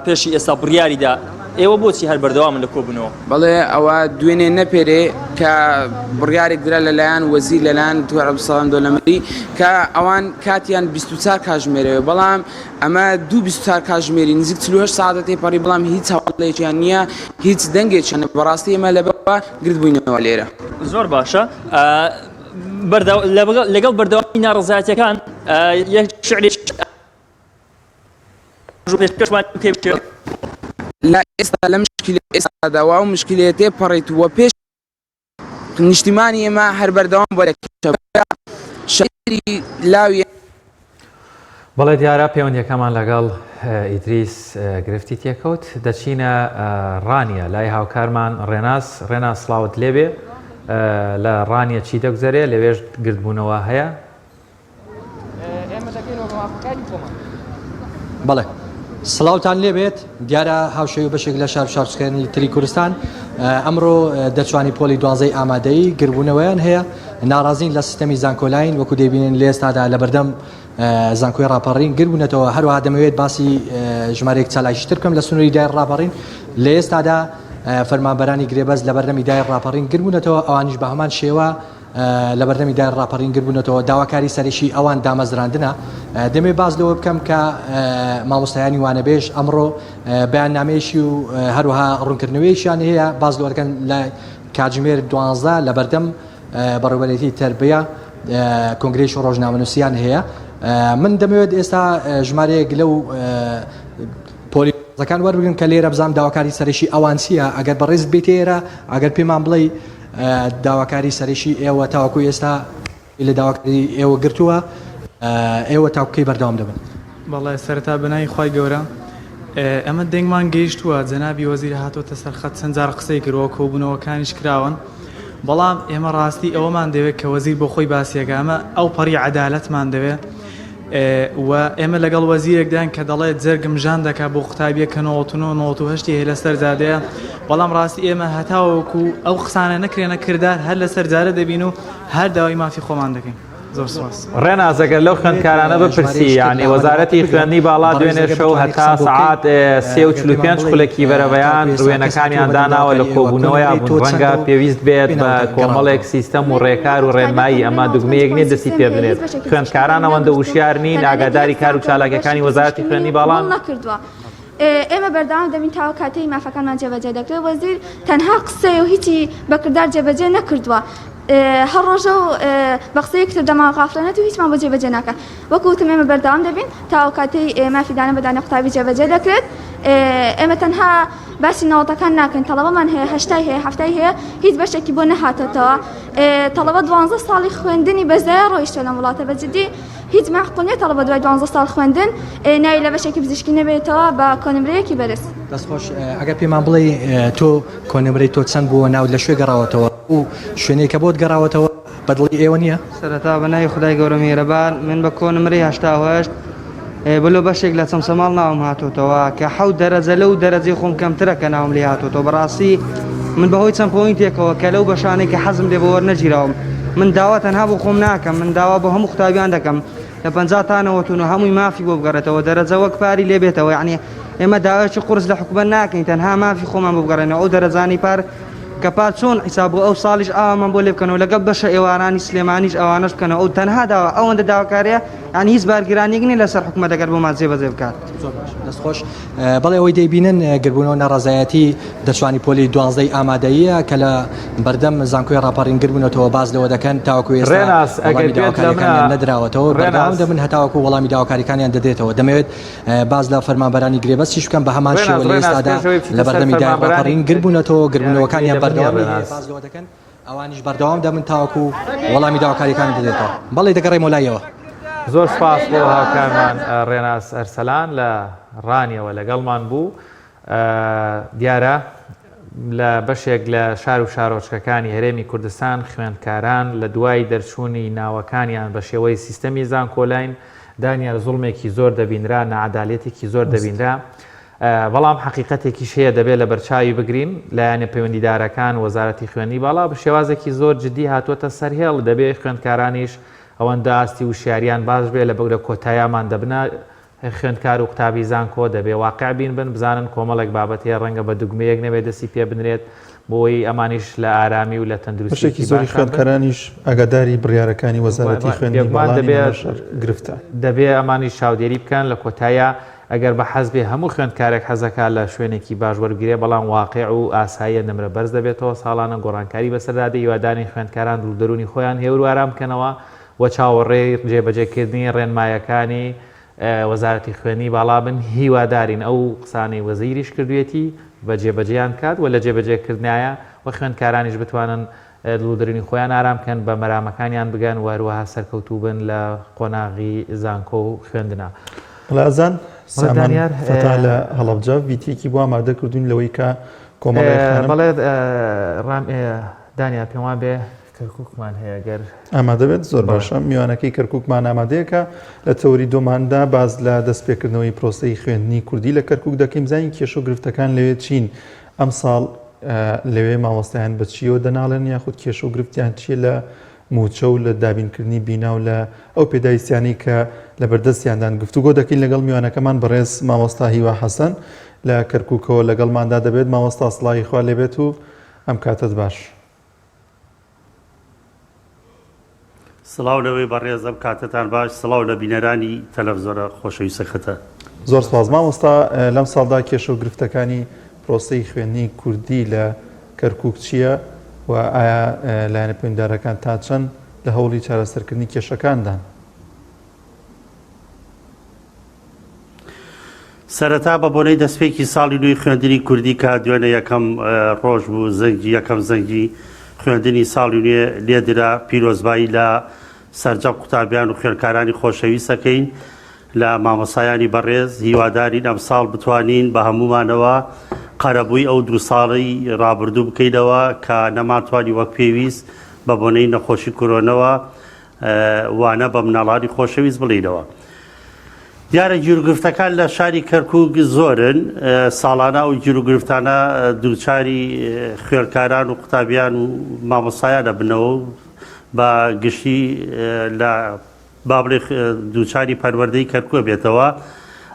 پێشی ئێستا بڕیاریدا. ئێوە بۆچی هەر بەردەوامن لە کۆبوونەوە؟ بەڵێ ئەوە دوێنێ نەپێرێ کە بڕیارێک درا لەلایەن وەزیر لەلایەن دکتۆر عەبدولسەلام دۆلەمەری کە ئەوان کاتیان 24 کاژمێرەوە بەڵام ئەمە دوو 24 کاژمێری نزیک 48 ساعتە تێپەڕی بەڵام هیچ هەواڵێکیان نییە هیچ دەنگێکیان نیە بەڕاستی ئێمە لەبەرەوە گرد بووینەوە لێرە. زۆر باشە لەگەڵ بەردەوامی ناڕەزایەتیەکان یەک شعرێک لە ئێستا لە مشکلە ئێستادا و ئەو مشکلەیە تێپەڕیت و پێش نیشتیمانی ئێمە هەر بەردەوام بووە لە کێشە شاعیری لاوی بەڵێ دیارە پەیوەندیەکەمان لەگەڵ ئیدریس گرفتی تێکەوت دەچینە ڕانیە لای هاوکارمان ڕێناس ڕێناس سڵاوت لێبێ لە ڕانیە چی دەگوزەرێ لەوێش گردبوونەوە هەیە ئێمە دەگەینەوە بە مافەکانی خۆمان. بەڵێ سڵاوتان لێبێت دیارە هاوشێوی بەشێک لە شار شارچکانی تری کوردستان ئەمڕۆ دەرچوانی پۆلی دوانزەی ئامادەیی گربوونەوەیان هەیە ناڕازین لە سیستەمی زانکۆلاین وەکو دەیبینن لە ئێستادا لە بەردەم زانکۆی ڕاپەڕین گربوونەتەوە هەروەها دەمەوێت باسی ژمارەیەک چالاکیشتر بکەم لە سنووری دای ڕاپەڕین لە ئێستادا فەرمانبەرانی گرێبەست لە بەردەمی دای ڕاپەڕین گربوونەتەوە ئەوانیش بە هەمان شێوە لەبەردەمی دار ڕاپەڕین گربوونەتەوە، داواکاری سەرەکی ئەوان دامەزراندنە. دەمەوێت باس لەوە بکەم کە مامۆستایانی وانەبێژ ئەمڕۆ بەیاننامەیەکی و هەروەها ڕوونکردنەوەیەکیان هەیە، باس لەوە دەکەن لە کاتژمێر 12 لەبەردەم بەڕێوەبەرێتی تەربیە کۆنگرەیەکی ڕۆژنامەنووسیان هەیە. من دەمەوێت ئێستا ژمارەیەک لەو پۆلیسەکان وەربگرم کە لێرە بزانم داواکاری سەرەکی ئەوان چییە، ئەگەر بەڕێزت بێیتە ئێرە ئەگەر پێمان بڵێی داواکاری سەرەکی ئێوە تاوەکو ئێستا لە داواکاری ئێوە گرتووە ئێوە تاکو کەی بەردەوام دەبن؟ بەڵێ سەرەتا بەناوی خوای گەورە ئەمە دەنگمان گەیشتووە جەنابی وەزیر هاتۆتە سەر خەت چەند جار قسەی کردووە کۆبوونەوەکانیش کراون بەڵام ئێمە ڕاستی ئەوەمان دەوێت کە وەزیر بۆ خۆی باسیەکە ئەمە ئەو پەڕی عەدالەتمان دەوێت و ئێمە لەگەڵ وەزیرێکداین کە دەڵێت جەرگم ژان دەکات بۆ قوتابییەک کە 99 98 هەیە لەسەر جادەیە، بەڵام ڕاستی ئێمە هەتاوەکو ئەو قسانە نەکرێنە کردار هەر لەسەر جادە دەبین و هەر داوای مافی خۆمان دەکەین. زۆر سوپاس. ڕێناس ئەگەر لەو خوێندکارانە بپرسی یانی وەزارەتی خوێندنی باڵا دوێنێ شەو هەتا سەعات 3:45 خولەکی بەرەبەیان وێنەکانیان داناوە لە کۆبوونەوەیا بوون ڕەنگە پێویست بێت بە کۆمەڵێک سیستەم و ڕێکار و ڕێنمایی ئەمە دوگمەیەک نیە دەستی پێ بنێت خوێندکاران ئەوەندە وشیار نین ئاگاداری کار و چالاکیەکانی وەزارەتی خوێندنی باڵان. ئێمە بەردەوام دەبین تا ئەو کاتەی مافەکانمان جێبەجێ دەکرێت وەزیر تەنها قسەیە و هیچی بە کردار جێبەجێ نەکردووە هەر ڕۆژە و بە قسەیەکی تر دەمانغافلێنێت و هیچمان بۆ جێبەجێ ناکات وەکو وتم ئێمە بەردەوام دەبین تا ئەو کاتەی مافی دانە بە دانە قوتابی جێبەجێ دەکرێت ئێمە تەنها باسی نەوەتەکان ناکەین تەڵەبەمان هەیە هەشتای هەیە هەفتای هەیە هیچ بەشێکی بۆ نەهاتۆتەوە تەڵەبە دوانزە ساڵی خوێندنی بەزایە ڕۆیشتوە لەم وڵاتە بە جدی هیچ مەعقول نیە تەڵەبە دوای دوانزە ساڵ خوێندن ناوی لە بەشێکی پزیشکی نەبێتەوە بە کۆنمرەیەکی بەرز. دەست خۆش ئەگەر پێمان بڵێی تۆ کۆنمرەی تۆ چەند بووە ناوت لە کوێ گەڕاوەتەوە ئەو شوێنەی کە بۆت گەڕاوەتەوە بە دڵی ئێوە نییە؟ سەرەتا بە ناوی خودای گەورە میهرەبان من بە کۆنمرەی 88 بلۆ بەشێک لە چەمچەماڵ ناوم هاتۆتەوە کە حەوت دەرەجە لەو دەرەجەی خۆم کەمترە کە ناوم لێ هاتۆتەوە بەڕاستی من بەهۆی چەند پۆینتێکەوە کە لەو بەشانەی کە حەزم لێ بۆ وەرنەگیراوم من داوا تەنها بۆ خۆم ناکەم من داوا بۆ هەموو قوتابیان دەکەم لە 50 تا 99 هەمووی مافی بۆ بگەڕێتەوە دەرەجە وەک پاری لێ بێتەوە یعنی ئێمە داوایەکی قورس لە حکومەت ناکەین تەنها مافی خۆمان بۆ بگەڕێنەوە ئەو دەرەجانەی پار کە پار چۆن حیساب بۆ ئەو ساڵیش ئاوامان بۆ لێ بکەنەوە لەگەڵ بەشە ئێوارانی سلێمانیش ئەوانەش بکەنەوە ئەو تەنها داوا ئەوەندە داواکاریە یانی هیچ بارگرانیەک نیە لەسەر حکومەت ئەگەر بۆمان جێبەجێ بکات. زۆر باش دەست خۆش. بەڵێ ئەوەی دەیبینن گربوونەوە ناڕەزایەتی دەرچوانی پۆلی دوانزەی ئامادەییە کە لە بەردەم زانکۆی ڕاپەڕین گربوونەتەوە باس لەوە دەکەن تاوەکو ئێستا ڕێناس ئەگەر وەڵامی بێت لە داواکاریەکانیان منە نەدراوەتەوە بەردەوام ڕێناس دەبن هەتاوەکو وەڵامی داواکاریەکانیان دەدرێتەوە دەمەوێت باس لە فەرمانبەرانی گرێبەستیش بکەم بە هەمان ڕێناس شێوە لە ڕێناس ئێستادا پێش ئەوەی لە بچیتە سەر بەردەمی دای فەرمانبەرانی ڕاپەڕین گربوونەتەوە دیارە گوێی گربوونەوەکانیان لە من نییە بەردەوامی هەیە ڕێناس. باس لەوە دەکەن ئەوانیش بەردەوام دەبن تاوەکو وەڵامی داواکاریەکان دەدرێتەوە. بەڵێ دەگەڕێمەوە لایەوە. زۆر سوپاس بۆ هاوکارمان ڕێناس ئەرسەلان لە ڕانیەوە لەگەڵمان بوو. دیارە لە بەشێک لە شار و شارۆچکەکانی هەرێمی کوردستان خوێندکاران لە دوای دەرچوونی ناوەکانیان بە شێوەی سیستەمی زانکۆلاین دانیال زوڵمێکی زۆر دەبینرا ناعەدالەتێکی زۆر دەبینرا بەڵام حەقیقەتێکیش هەیە دەبێت لەبەرچاوی بگرین، لایەنە پەیوەندیدارەکان، وەزارەتی خوێندنی باڵا بە شێوازێکی زۆر جدی هاتووەتە سەر هێڵ، دەبێت خوێندکارانیش ئەوەندە ئاستی وشیاریان باش بێت لە کۆتایامان دەبنە خوێندکار و قوتابی زانکۆ دەبێ واقع بین بن بزانن کۆمەڵێک بابەت هەیە ڕەنگە بە دوگمەیەک نەبێ دەستی پێ بنرێت بۆی ئەمانیش لە ئارامی و لە بەشێکی تەندروستیەکی زۆری باشا بن. خوێندکارانیش ئاگاداری بڕیارەکانی وەزارەتی خوێندنی بێگومان باڵا نین، دەبێ ئەمەش هەر گرفتە. دەبێ ئەمانیش چاودێری بکەن لە کۆتاییا ئەگەر بە حەز بێ هەموو خوێندکارێک حەزەکا لە شوێنێکی باش وەربگرێ بەڵام واقیع و ئاساییە نمرە بەرز دەبێتەوە ساڵانە گۆڕانکاری بەسەردا دێ هیوادارین خوێندکاران دڵ و دەروونی خۆیان هێور و ئارام بکەنەوە و چاوەڕێی جێبەجێکردنی ڕێنمایەکانی وەزارەتی خوێندنی باڵا بن، هیوادارین ئەو قسانەی وەزیریش کردوویەتی بە جێبەجێیان بکات و لە جێبەجێکردنایە و خوێندکارانیش بتوانن دڵ و دەروونی خۆیان ئارام بکەن، بە مەرامەکانیان بگەن و هەروەها سەرکەوتوو بن لە قۆناغی زانکۆ و خوێندنا. بەڵێ ئازان، سامان فەتاح لە هەڵەبجە ڤیتیەکی بۆ ئامادە کردووین لەوەی کە کۆمەڵێک خانم. بەڵێ دانیار پێم وابێ کەرکوکمان هەیە گەر. ئامادە بێت زۆر باشە میوانەکەی کەرکوکمان ئامادەیە کە لە تەوەری دۆماندا باس لە دەستپێکردنەوەی پرۆسەی خوێندنی کوردی لە کەرکوک دەکەین بزانین کێشە و گرفتەکان لەوێ چین ئەمساڵ لەوێ مامۆستایان بە چیەوە دەناڵێن یاخود کێشە و گرفتیان چییە لە موچە و لە دابینکردنی بینا و لە ئەو پێداویستیانەی کە لە بەردەستیاندان گفتوگۆ دەکەین لەگەڵ میوانەکەمان بەڕێز مامۆستا هیوا حەسەن لە کەرکوکەوە لەگەڵماندا دەبێت مامۆستا سڵاوی خوا لێبێت و ئەم کاتەت باش. سڵاو لەوەی بەڕێز ئەم کاتەتان باش سڵاو لە بینەرانی تەلەفزۆرە خۆشەویستەکەتان. زۆر سپاس مامۆستا لەم ساڵدا کێشە و گرفتەکانی پرۆسەی خوێندنی کوردی لە کەرکوک چییە و ئایا لایەنە پەیوەندیدارەکان تا چەند لە هەوڵی چارەسەرکردنی کێشەکاندان؟ سەرەتا بە بۆنەی دەستپێکی ساڵی نوێی خوێندنی کوردی کە دوێنێ یەکەم ڕۆژ بوو زەنگی یەکەم زەنگی خوێندنی ساڵی نوێ لێدرا پیرۆزبایی لە سەرجەم قوتابیان و خوێندکارانی خۆشەویست ئەکەین لە مامۆسایانی بەڕێز هیوادارین ئەمساڵ بتوانین بە هەموومانەوە قەرەبووی ئەو دوو ساڵی ڕابردوو بکەینەوە کە نەمانتوانی وەک پێویست بە بۆنەی نەخۆشی کۆرۆنەوە وانە بە مناڵانی خۆشەویست بڵینەوە. دیارە گیروگرفتەکان لە شاری کەرکک زۆرن ساڵانە ئەو گیروگرفتانە دووچاری خوێندکاران و قوتابیان و مامۆستایان ئەبنەوە بە گشتی لە با بڵێ دووچاری پەروەردەی کەرکوە بێتەوە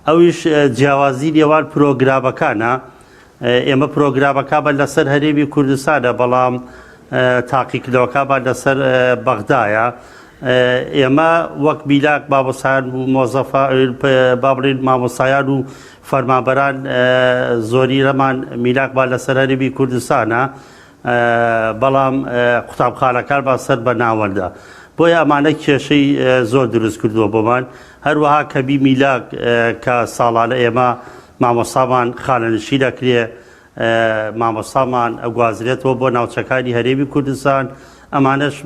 ئەویش جیاوازی نێوان پرۆگرامەکانە ئێمە پرۆگرامەکانمان لەسەر هەرێمی کوردستانە، بەڵام تاقیکردنەوەکانمان لەسەر بەغدایە. ئێمە وەک میلاک مامۆستایان و مۆزەفە با بڵێین مامۆستایان و فەرمانبەران زۆرینەمان میلاکمان لەسەر هەرێمی کوردستانە، بەڵام قوتابخانەکانمان سەر بە ناوەندە. بۆیە ئەمانە کێشەی زۆر دروست کردووە بۆمان. هەروەها کەمی میلاک کە ساڵانە ئێمە مامۆستامان خانەنشین ئەکرێ، مامۆستامان ئەگوازرێتەوە بۆ ناوچەکانی هەرێمی کوردستان، ئەمانەش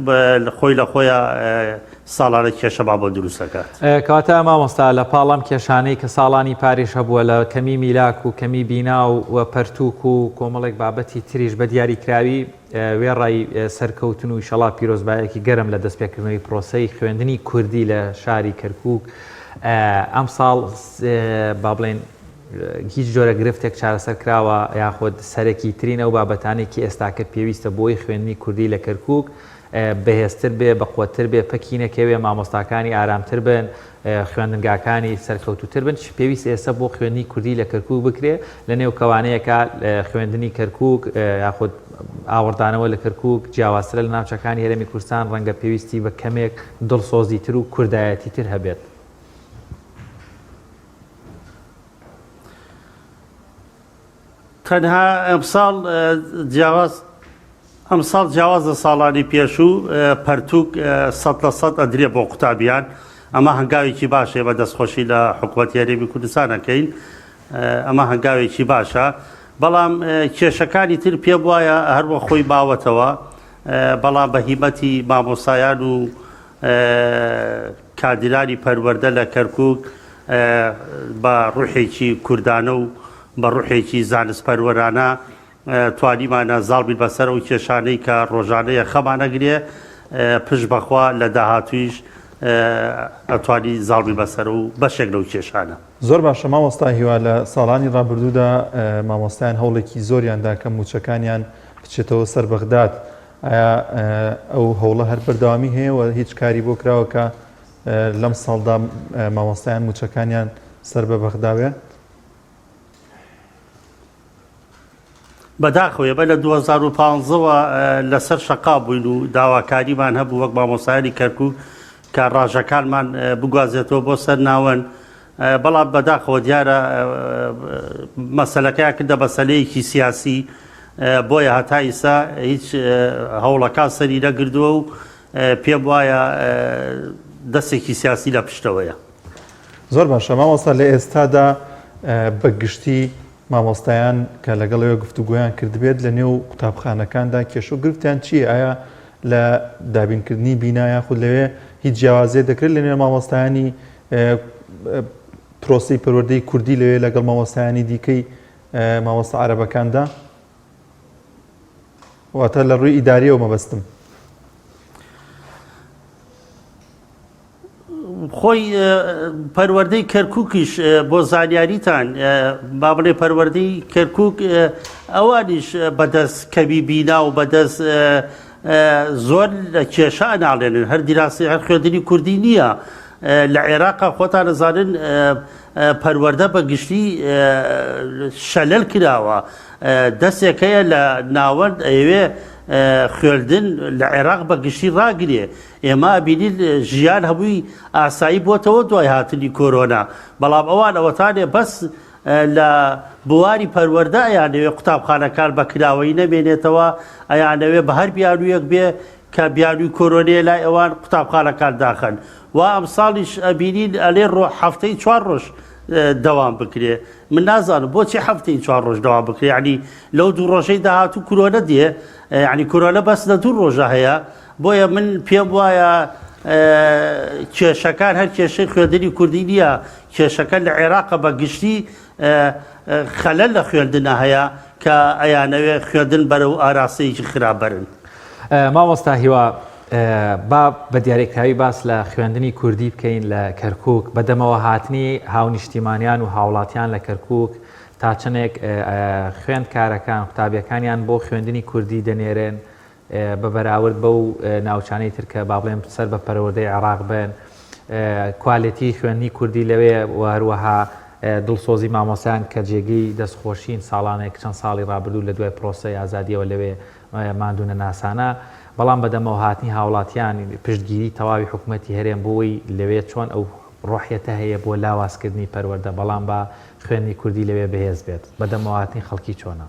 خۆی لە خۆیا ساڵانە کێشەمان بۆ دروست ئەکات. کەواتە مامۆستا لە پاڵ ئەم کێشانەی کە ساڵانی پاریش هەبووە لە کەمی میلاک و کەمی بینا و پەرتووک و کۆمەڵێک بابەتی تریش بە دیاریکراوی وێڕای سەرکەوتن و ئیشەڵا پیرۆزبایەکی گەرم لە دەستپێکردنەوەی پرۆسەی خوێندنی کوردی لە شاری کەرکووک ئەمساڵ با بڵێین هیچ جۆرە گرفتێک چارەسەر کراوە یاخود سەرەکی ترین ئەو بابەتانەی کە ئێستاکە پێویستە بۆی خوێندنی کوردی لە کەرکووک بەهێزتر بێ بەقوەتتر بێ پەکی نەکەوێ مامۆستاکانی ئارامتر بن خوێندنگاکانی سەرکەوتووتر بن چ پێویست ئێستا بۆ خوێندنی کوردی لە کەرکووک بکرێ لە نێو کەوانەیەکە خوێندنی کەرکووک یاخود ئاوڕدانەوە لە کەرکووک جیاوازترە لە ناوچەکانی هەرێمی کوردستان ڕەنگە پێویستی بە کەمێک دڵسۆزیتر و کوردایەتیتر هەبێت. تەنها ئەمساڵ جیاواز ئەمساڵ جیاواز لە ساڵانی پێشوو پەرتوک 100% ئەدرێ بۆ قوتابیان ئەمە هەنگاوێکی باشە بە دەستخۆشی لە حکوومەت هەرێمی کوردستان ئەکەین ئەمە هەنگاوێکی باشە بەڵام کێشەکانی تر پێم وایە هەروە خۆی باوەتەوە بەڵام بە هیمەتی مامۆسایان و کادیرانی پەروەردە لە کەرکوک بە ڕوحێکی کوردانە و بە ڕوحێکی زانستپەروەرانە توانیمانە زاڵ بین بەسەر ئەو کێشانەی کە ڕۆژانە یەخەمان ئەگرێ پشت بەخوا لە داهاتوویش ئەتوانی زاڵ بین بەسەر و بەشێک لەو کێشانە. زۆر باشە مامۆستا هیوا لە ساڵانی ڕابردوودا مامۆستایان هەوڵێکی زۆریان دا کە مووچەکانیان بچێتەوە سەر بەغداد ئایا ئەو هەوڵە هەر بەردەوامی هەیە و هیچ کاری بۆ کراوە کە لەم ساڵدا مامۆستایان مووچەکانیان سەر بە بەغدا بێ؟ بەداخەوە ئێمە لە 2015 وە لەسەر شەقام بووین و داواکاریمان هەبوو وەک مامۆستایانی کەرکوک کە ڕاژەکانمان بگوازێتەوە بۆ سەر ناوەند بەڵام بەداخەوە دیارە مەسەلەکەیان کردە مەسەلەیەکی سیاسی بۆیە هەتا ئیسا هیچ هەوڵەکان سەری نەگردووە و پێم وایە دەستێکی سیاسی لە پشتەوەیە. زۆر باشە مامۆستا لە ئێستادا بە گشتی مامۆستایان کە لەگەڵ ئێوە گفتوگۆیان کردبێت لە نێو قوتابخانەکاندا کێشە و گرفتیان چییە؟ ئایا لە دابینکردنی بینا یاخود لەوێ هیچ جیاوازیە دەکرێت لە نێو مامۆستایانی پرۆسەی پەروەردەی کوردی لەوێ لەگەڵ مامۆستایانی دیکەی مامۆستا عەرەبەکاندا؟ واتە لە ڕووی ئیداریەوە مەبەستم. خۆی پەروەردەی کەرکووکیش بۆ زانیاریتان با بڵێ پەروەردەی کەرکووک ئەوانیش بەدەست کەمی بینا و بەدەست زۆر لە کێشە ئەناڵێنن هەر دیراسی هەر خوێندنی کوردی نییە لە عێراقا خۆتان دەزانن پەروەردە بە گشتی شەلەل کراوە دەستێک هەیە لە ناوەند ئەیەوێ خوێندن لە عێراق بە گشتی ڕاگرێ ئێمە ئەبینین ژیان هەمووی ئاسایی بۆتەوە دوای هاتنی کۆرۆنا، بەڵام ئەوان ئەوەتانێ بەس لە بواری پەروەردە ئەیانەوێ قوتابخانەکان بە کراوەیی نەمێنێتەوە، ئەیانەوێ بە هەر بیانوویەک بێ کە بیانووی کۆرۆنەیە لای ئەوان قوتابخانەکان داخەن. وا ئەمساڵیش ئەبینین ئەلێ ڕۆ هەفتەی چوار ڕۆژ دەوام بکرێ. من نازانم بۆچی هەفتەی چوار ڕۆژ دەوام بکرێ یانی لەو دوو ڕۆژەی داهاتوو کورۆنە دێ یانی کورۆنە بەس لە دوو ڕۆژە هەیە بۆیە من پێم وایە کێشەکان هەر کێشەی خوێندنی کوردی نییە، کێشەکە لە عێراقە بە گشتی خەلەل لە خوێندنا هەیە کە ئەیانەوێ خوێندن بەرەو ئاراستەیەکی خراپ بەرن. مامۆستا هیوا با بە دیاریکراوی باس لە خوێندنی کوردی بکەین لە کەرکوک، بە دەمەوە هاتنی هاونیشتیمانیان و هاوڵاتیان لە کەرکوک تا چەندێک خوێندکارەکان قوتابیەکانیان بۆ خوێندنی کوردی دەنێرن بە بەراورد بەو ناوچانەی تر کە با بڵێم سەر بە پەروەردەی عێراق بن کوالێتی خوێندنی کوردی لەوێ و هەروەها دڵسۆزی مامۆستایان کە جێگەی دەستخۆشین ساڵانێک چەند ساڵی ڕابردوو لە دوای پرۆسەی ئازادیەوە لەوێ ماندوونەناسانە بەڵام بەدەمەوە هاتنی هاوڵاتیان پشتگیری تەواوی حکوومەتی هەرێم بۆی لەوێ چۆن ئەو ڕۆحیەتە هەیە بۆ لاوازکردنی پەروەردە بەڵام با خوێندنی کوردی لەوێ بەهێز بێت بەدەمەوە هاتنی خەڵکی چۆنە؟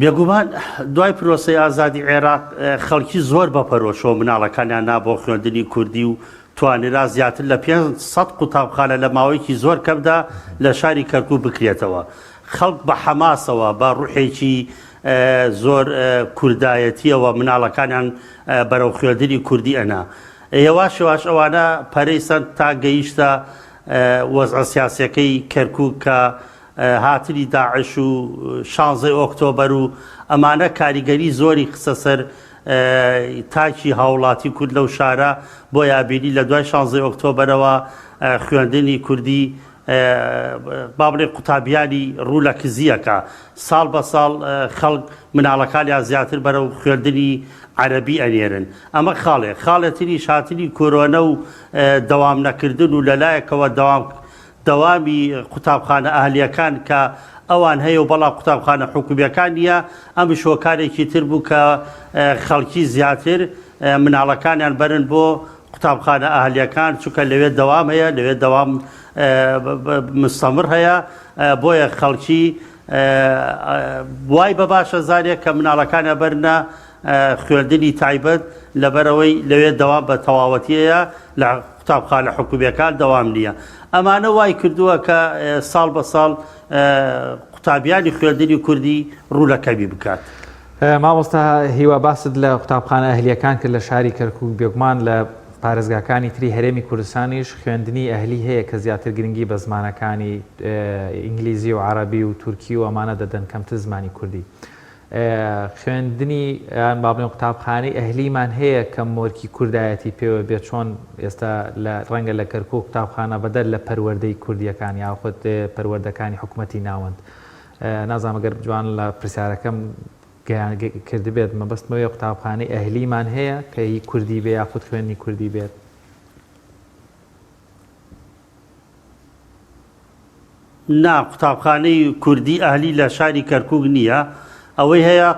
بێگومان دوای پرۆسەی ئازادی عێراق خەڵکی زۆر بە پەرۆشەوە مناڵەکانیان نا بۆ خوێندنی کوردی و توانرا زیاتر لە 500 قوتابخانە لە ماوەیەکی زۆر کەمدا لە شاری کەرکوک بکرێتەوە. خەڵک بە حەماسەوە بە ڕوحێکی زۆر کوردایەتیەوە مناڵەکانیان بەرەو خوێندنی کوردی ئەنا. هێواش هێواش ئەوانە پەرەی سەند تا گەیشتە وەزعە سیاسیەکەی کەرکوک کە هاتنی داعش و شانزەی ئۆکتۆبەر و ئەمانە کاریگەری زۆری خستە سەر تاکی هاوڵاتی کورد لەو شارە بۆیە ئەبینی لە دوای شانزەی ئۆکتۆبەرەوە خوێندنی کوردی با بڵێ قوتابیانی ڕوو لە کزییەکە ساڵ بە ساڵ خەڵک مناڵەکانیان زیاتر بەرەو خوێندنی عەرەبی ئەنێرن ئەمە خاڵێک خاڵێ تریش هاتنی کۆرۆنە و دەوام نەکردن و لەلایەکەوە دەوام دەوامی قوتابخانە ئەهلیەکان کە ئەوان هەیە و بەڵام قوتابخانە حکومیەکان نییە ئەمش هۆکارێکی تر بوو کە خەڵکی زیاتر مناڵەکانیان بەرن بۆ قوتابخانە ئەهلیەکان چونکە لەوێ دەوام هەیە لەوێ دەوام مستەمر هەیە بۆیە خەڵکی وای بە باشە زانێ کە مناڵەکانیان بەرنە خوێندنی تایبەت لەبەرئەوەی لەوێ دەوام بە تەواوەتیەیە لە قوتابخانە حکومیەکان دەوام نییە ئەمانە وای کردووە کە ساڵ بە ساڵ قوتابیانی خوێندنی کوردی ڕوو لە کەمی بکات. مامۆستا هیوا باست لە قوتابخانە ئەهلیەکان کرد لە شاری کەرکوک بێگومان لە پارێزگاکانی تری هەرێمی کوردستانیش خوێندنی ئەهلی هەیە کە زیاتر گرنگی بە زمانەکانی ئینگلیزی و عەرەبی و تورکی و ئەمانە دەدەن کەمتر زمانی کوردی خوێندنی یان با بڵێن قوتابخانەی ئەهلیمان هەیە کە مۆرکی کوردایەتی پێوە بێت چۆن ئێستا لە ڕەنگە لە کەرکوک قوتابخانە بەدەر لە پەروەردەی کوردیەکان یاخود پەروەردەکانی حکومەتی ناوەند نازانم گەر جوان لە پرسیارەکەم. کردبێت مەبەستمەوەی قوتابخانەی ئەهلیمان هەیە کە هی کوردی بێ یاخود خوێندنی کوردی بێت؟ نا قوتابخانەی کوردی ئەهلی لە شاری کەرکوک نییە، ئەوەی هەیە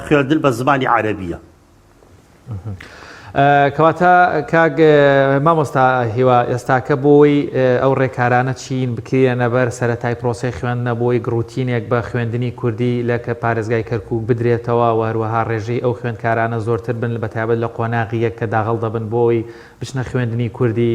خوێندن بە زمانی عەرەبییە. کەواتە کاک مامۆستا هیوا ئێستاکە بۆی ئەو ڕێکارانە چین بکرێنە بەر سەرەتای پرۆسەی خوێندنە بۆی گڕوتینێک بە خوێندنی کوردی لە کە پارێزگای کەرکوک بدرێتەوە و هەروەها ڕێژەی ئەو خوێندکارانە زۆرتر بن بە تایبەت لە قۆناغی یەک کە داغڵ دەبن بۆی بچنە خوێندنی کوردی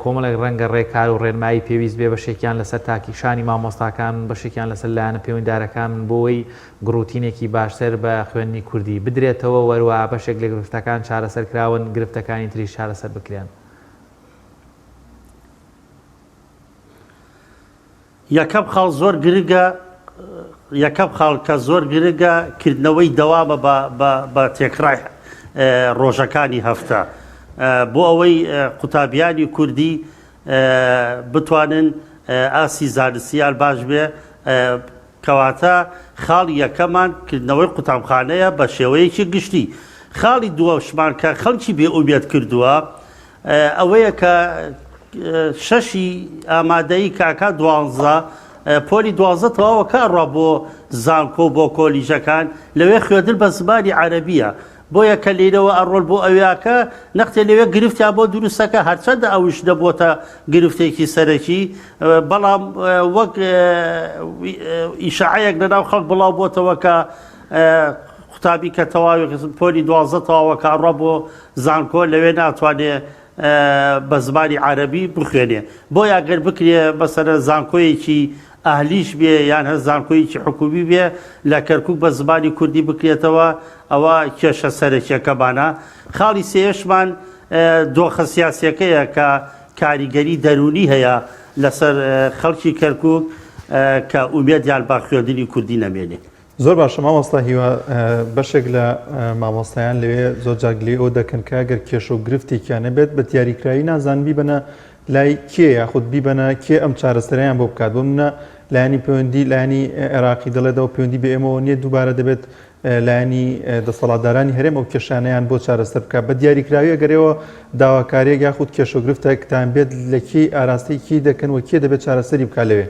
کۆمەڵێک ڕەنگە ڕێکار و ڕێنمایی پێویست بێ بەشێکیان لەسەر تاکی شانی مامۆستاکان بەشێکیان لەسەر لایەنە پەیوەندیدارەکان بۆی گڕوتینێکی باشتر بە خوێندنی کوردی بدرێتەوە و هەروەها بەشێک لە گرفتەکان چارەسەر کراون، گرفتەکانی تریش چارەسەر بکرێن. یەکەم خاڵ زۆر گرنگە یەکەم خاڵ کە زۆر گرنگە کردنەوەی دەوامە بە بە بە تێکڕای ڕۆژەکانی هەفتە بۆ ئەوەی قوتابیانی کوردی بتوانن ئاستی زانستیان باش بێ کەواتە خاڵی یەکەمان کردنەوەی قوتابخانەیە بە شێوەیەکی گشتی. خاڵی دووەشمان کە خەڵکی بێ ئومێد کردووە ئەوەیە کە شەشی ئامادەیی کاکا دوانزە پۆلی دوانزە تەواوە کە ئەڕوا بۆ زانکۆ بۆ کۆلیژەکان لەوێ خوێندن بە زمانی عەرەبیە بۆیە کە لێرەوە ئەڕۆن بۆ ئەویاکە نەختێ لەوێ گرفتیان بۆ دروستەکە هەرچەندە ئەوش نەبۆتە گرفتێکی سەرەکی بەڵام وەک ئیشاعەیەک لەناو خەڵک بڵاو بۆتەوە کە قوتابی کە تەواوی پۆلی دوازدە تەواوە کە ئەڕوا بۆ زانکۆ لەوێ ناتوانێ بە زمانی عەرەبی بخوێنێ بۆیە گەر بکرێ مەسەلەن زانکۆیەکی ئەهلیش بێ یان هەر زانکۆیەکی حکومی بێ لە کەرکوک بە زمانی کوردی بکرێتەوە ئەوە کێشە سەرەکیەکەمانە خاڵی سێیەشمان دۆخە سیاسیەکەیە کە کاریگەری دەروونی هەیە لەسەر خەڵکی کەرکوک کە ئومێدیان بە خوێندنی کوردی نەمێنێ. زۆر باشە مامۆستا هیوا بەشێک لە مامۆستایان لەوێ زۆر جار گلەی ئەوە دەکەن کە ئەگەر کێشە و گرفتێکیان نەبێت بە دیاریکراوی نازانن بیبەنە لای کێ یاخود بیبەنە کێ ئەم چارەسەرەیان بۆ بکات بۆ منە لایەنی پەیوەندی لایەنی عێراقی دەڵێتەوە پەیوەندی بە ئێمەوە نییە دووبارە دەبێت لایەنی دەسەڵاتدارانی هەرێم ئەو کێشانەیان بۆ چارەسەر بکات بە دیاریکراوی ئەگەر ئێوە داواکاریەک یاخود کێشە و گرفتێکتان بێت لە کێی ئاراستەی کێی دەکەن و کێ دەبێت چارەسەری بکات لەوێ؟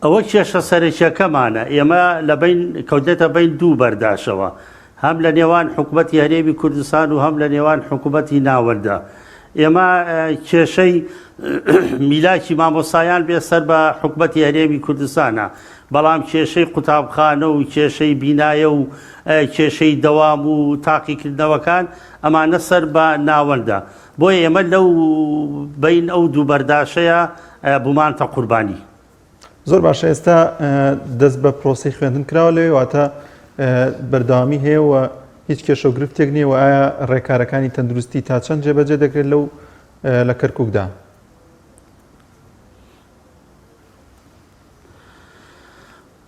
ئەوە کێشە سەرەکیەکەمانە، ئێمە لە بەین کەوتنێتە بەین دوو بەرداشەوە، هەم لە نێوان حکومەتی هەرێمی کوردستان و هەم لە نێوان حکومەتی ناوەندە. ئێمە کێشەی میلاکی مامۆستایان بێ سەر بە حکومەتی هەرێمی کوردستانە، بەڵام کێشەی قوتابخانە و کێشەی بینایە و کێشەی دەوام و تاقیکردنەوەکان ئەمانە سەر بە ناوەندە. بۆیە ئێمە لەو بەین ئەو دوو بەرداشەیە بوومانتە قوربانی. زۆر باشە ئێستا دەست بە پرۆسەی خوێندن کراوە لەوێ واتە بەردەوامی هەیە و هیچ کێشە و گرفتێک نییە و ئایا ڕێکارەکانی تەندروستی تا چەند جێبەجێ دەکرێت لەو لە کەرککدا؟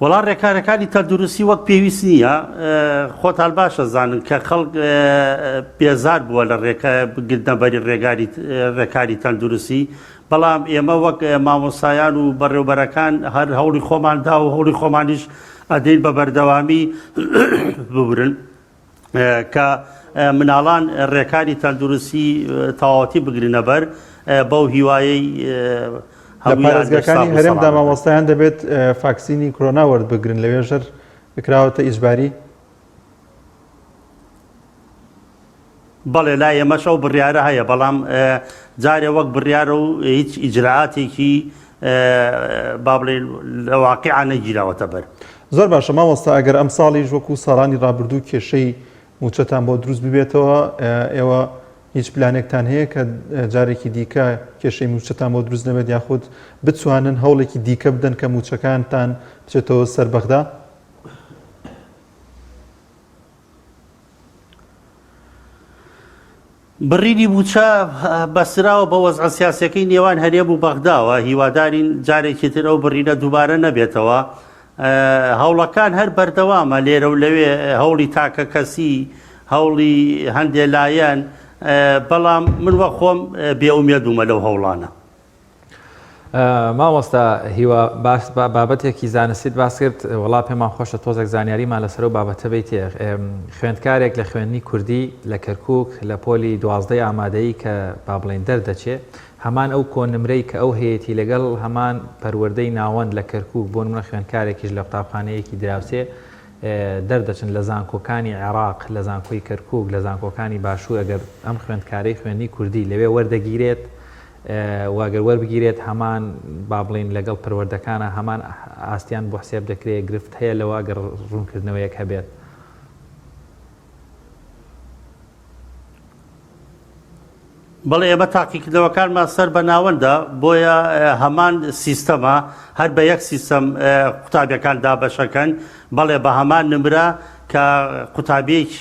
وەڵا ڕێکارەکانی تەندروستی وەک پێویست نییە خۆتان باش ئەزانن کە خەڵک بێزار بووە لە گرتنەبەری ڕێگاری ڕێکاری تەندروستی بەڵام ئێمە وەک مامۆستایان و بەڕێوبەرەکان هەر هەوڵی خۆمان دا و هەوڵی خۆمانیش ئەدەین بە بەردەوامی ببرن کە مناڵان ڕێکاری تەندروستی تەواوەتی بگرنەبەر بەو هیوایەی لە پارێزگاکانی هەرێمدا مامۆستایان دەبێت فاکسینی کرۆنا وەربگرن لەوێش هەر کراوەتە ئیجباری؟ بەڵێ لای ئێمەش ئەو بڕیارە هەیە بەڵام جارێ وەک بڕیارە و هیچ ئیجرائاتێکی با بڵێین لە واقیعا نەگیراوەتە بەر. زۆر باشە مامۆستا ئەگەر ئەمساڵیش وەکو ساڵانی ڕابردوو کێشەی مووچەتان بۆ دروست ببێتەوە ئێوە هیچ پلانێکتان هەیە کە جارێکی دیکە کێشەی مووچەتان بۆ دروست نەبێت یاخود بتوانن هەوڵێکی دیکە بدەن کە مووچەکانتان بچێتەوە سەر بەغدا؟ بڕینی مووچە بەستراوە بە وەزعە سیاسیەکەی نێوان هەرێم و بەغداوە، هیوادارین جارێکی تر ئەو بڕینە دووبارە نەبێتەوە. هەوڵەکان هەر بەردەوامە لێرە و لەوێ، هەوڵی تاکەکەسی، هەوڵی هەندێ لایەن، بەڵام من وەک خۆم بێئومێد بوومە لەو هەوڵانە. مامۆستا هیوا باس بابەتێکی زانستیت باس کرد وەڵا پێمان خۆشە تۆزێک زانیاریمان لەسەر و بابەتە بیتێ خوێندکارێک لە خوێندنی کوردی لە کەرکک لە پۆلی دوازدەی ئامادەیی کە با بڵێین دەردەچێ هەمان ئەو کۆنمرەی کە ئەو هەیەتی لەگەڵ هەمان پەروەردەی ناوەند لە کەرکک بۆ نمونە خوێندکارێکیش لە قوتابخانەیەکی دراوسێ دەردەچن لە زانکۆکانی عێراق لە زانکۆی کەرکک لە زانکۆکانی باشوور ئەگەر ئەم خوێندکارەی خوێندنی کوردی لەوێ وەردەگیرێت و گەر وەربگیرێت هەمان با بڵێین لەگەڵ پەروەردەکانا هەمان ئاستیان بۆ حسێب دەکرێت گرفت هەیە لەوە گەر ڕوونکردنەوەیەک هەبێت. بەڵێ ئێمە تاقیکردنەوەکانمان سەر بە ناوەندە بۆیە هەمان سیستەمە هەر بە یەک سیستەم قوتابیەکان دابەشەکەن بەڵێ بە هەمان نمرە کە قوتابیەک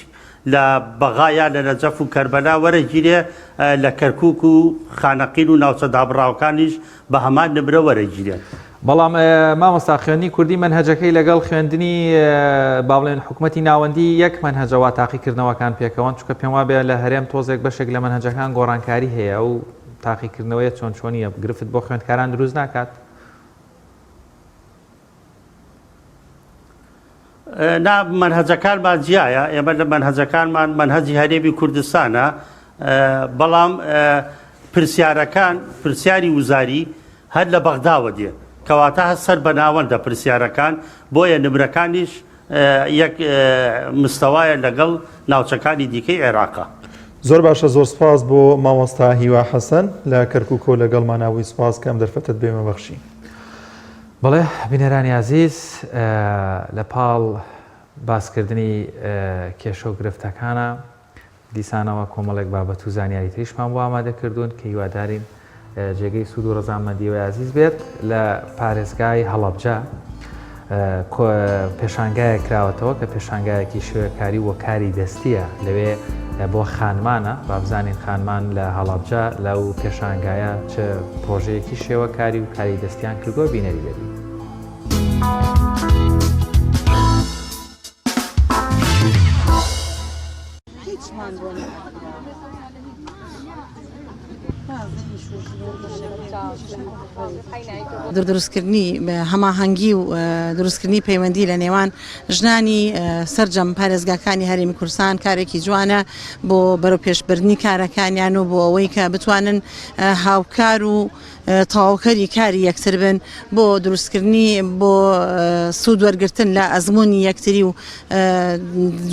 لە بەغا یا لە نەجەف و کەربەلا وەرەگیرێ، لە کەرکووک و خانەقین و ناوچە دابڕاوەکانیش بە هەمان نمرە وەرەگیرێن. بەڵام مامۆستا خوێندنی کوردی مەنهەجەکەی لەگەڵ خوێندنی با بڵێن حکومەتی ناوەندی یەک مەنهەجە وا تاقیکردنەوەکان پێکەوەن چونکە پێم وابێ لە هەرێم تۆزێک بەشێک لە مەنهەجەکان گۆڕانکاری هەیە ئەو تاقیکردنەوەیە چۆن چۆنیە گرفت بۆ خوێندکاران دروست ناکات؟ نا مەنهەجەکانمان جیایە ئێمە لە مەنهەجەکانمان مەنهەجی هەرێمی کوردستانە بەڵام پرسیارەکان پرسیاری وزاری هەر لە بەغداوە دێ کەواتە هەر سەر بە ناوەندە پرسیارەکان بۆیە نمرەکانیش یەک مستەوایە لەگەڵ ناوچەکانی دیکەی عێراقا. زۆر باشە زۆر سپاس بۆ مامۆستا هیوا حەسەن لە کەرکوکەوە لەگەڵمانا بووی سپاس کە ئەم دەرفەتەت بێمە بەخشی. بەڵێ بینەرانی ئازیز لە پاڵ باسکردنی کێشە و گرفتەکانە دیسانەوە کۆمەڵێک بابەت و زانیاری تریشمان بۆ ئامادە کردوون کە هیوادارین جێگەی سوود و ڕەزامەندیەوەی ئازیز بێت لە پارێزگای هەڵەبجە پێشانگایەک کراوەتەوە کە پێشانگایەکی شێوەکاری و کاری دەستیە لەوێ بۆ خانمانە بابزانین خانمان لە هەڵەبجە لەو پێشانگایە چ پرۆژەیەکی شێوەکاری و کاری دەستیان کردووە بینەری دەبین. هیچمان بۆ دروستکردنی هەماهەنگی و دروستکردنی پەیوەندی لە نێوان ژنانی سەرجەم پارێزگاکانی هەرێمی کوردستان کارێکی جوانە بۆ بەرەوپێشبردنی کارەکانیان و بۆ ئەوەی کە بتوانن هاوکار و تەواوکەری کاری یەکتر بن بۆ دروستکردنی بۆ سوود وەرگرتن لە ئەزموونی یەکتری و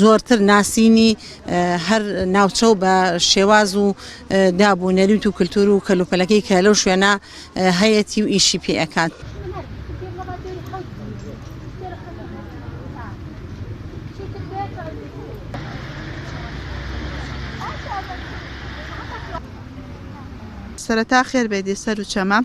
زۆرتر ناسینی هەر ناوچە و بە شێواز و داب و نەریت و کلتور و کەلوپەلەکەی کە لەو شوێنە هەیەتی و ئیشی پێ ئەکات. سەرەتا خێر بێدی سەر و چەمە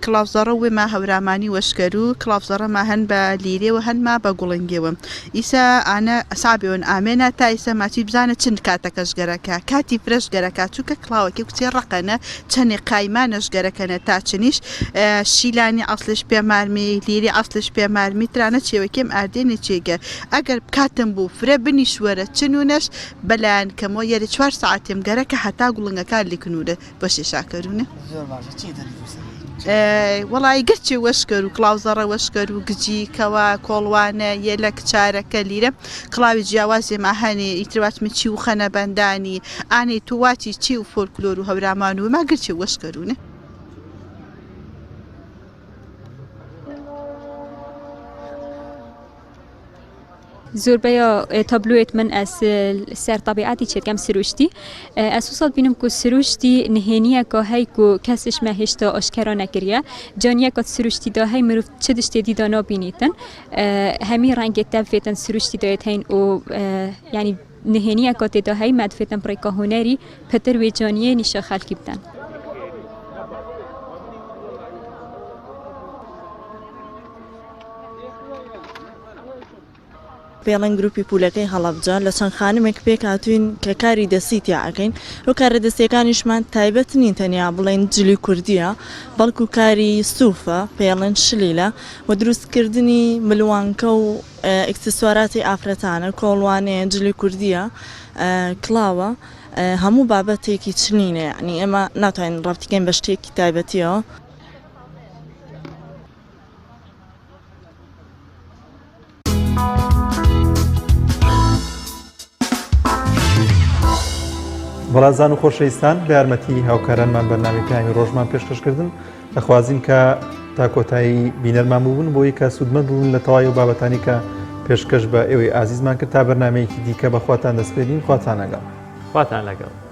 کڵاو زەڕە وێما هەورامانی وەشکەرو کڵاو زەڕە ما هەن بە لیرێوە هەن ما بە گوڵنگێوە ئیسە ئانە سابێون ئامێنە تا ئیسە ماچی بزانە چن کاتەکەش گەرەکە کاتی فرەش گەرەکە چونکە کڵاوەکی کوچێ ڕەقەنە چەنێ قایمانەش گەرەکەنە تا چنیش شیلانی ئەسڵش پێمارمی لیری ئەسڵش پێمارمی ترانە چێوەکێم ئاردێنێ چێگە ئەگەر کاتم بوو فرە بنیش وەرە چنونەش بەلایەن کەمەوە یەرێ چوار سەعاتێم گەرەکە هەتا گوڵنگەکان لیکنورە بەشێ شاکەرونە. زۆر باشە چی دەری دروست دەکەی؟ وەڵایی گەرچێ وەشکەر و کڵاو زەڕە وەشکەر و گجی کەوا کۆڵوانە یەلەک چارەکە لیرە کڵاوی جیاوازێ ما هەنێ ئیتر واتمە چی و خەنە بەندانی ئانێ تو واتی چی و فۆلکلۆر و هەورامان و ما گرچێ وەشکەرونە. زۆربەیا تابلۆیەت من ئەس سەر تەبیعەتی چێکەم سروشتی ئەس وسا بینم کو سروشتی نهێنیەکە هەی کو کەسش مە هێشتا ئاشکرا نەکریە جانیەکە سروشتی دا هەی مرۆڤ چ دشتێ دیدا نابینیتن هەمی ڕەنگێ تەڤێتن سروشتی دایت هەین و یعنی نهێنیەکە تێدا هەی مەدفێتن پڕێکا هونەری پتر وێ جانیە نیشا خەلکی بدەن. پێڵێن گروپی پولەکەی هەڵەبجە لە چەند خانمێک پێکهاتووین کە کاری دەستی تیا ئەکەین و کارە دەستیەکانیشمان تایبەت نین تەنیا بڵێن جلی کوردیە بەڵکو کاری سوفە پێڵێن شلیلە و دروستکردنی ملوانکە و ئیکسسواراتی ئافرەتانە کۆڵوانەیە جلی کوردیە کڵاوە هەموو بابەتێکی چنینە یانی ئێمە ناتوانین ڕەبتی کەین بە شتێکی تایبەتیەوە. بەڕازان و خۆشەویستان بە یارمەتی هاوکارانمان بەرنامەی پەیامی ڕۆژمان پێشکەشکردن دەخوازین کە تا کۆتایی بینەرمان بوون بۆی کە سوودمەند بوون لە تەواوی و بابەتانی کە پێشکەش بە ئێوەی ئازیزمان کرد تا بەرنمەیەکی دیکە بەخواتان دەسپێرین خواتان لەگەڵ خواتان لەگەڵ.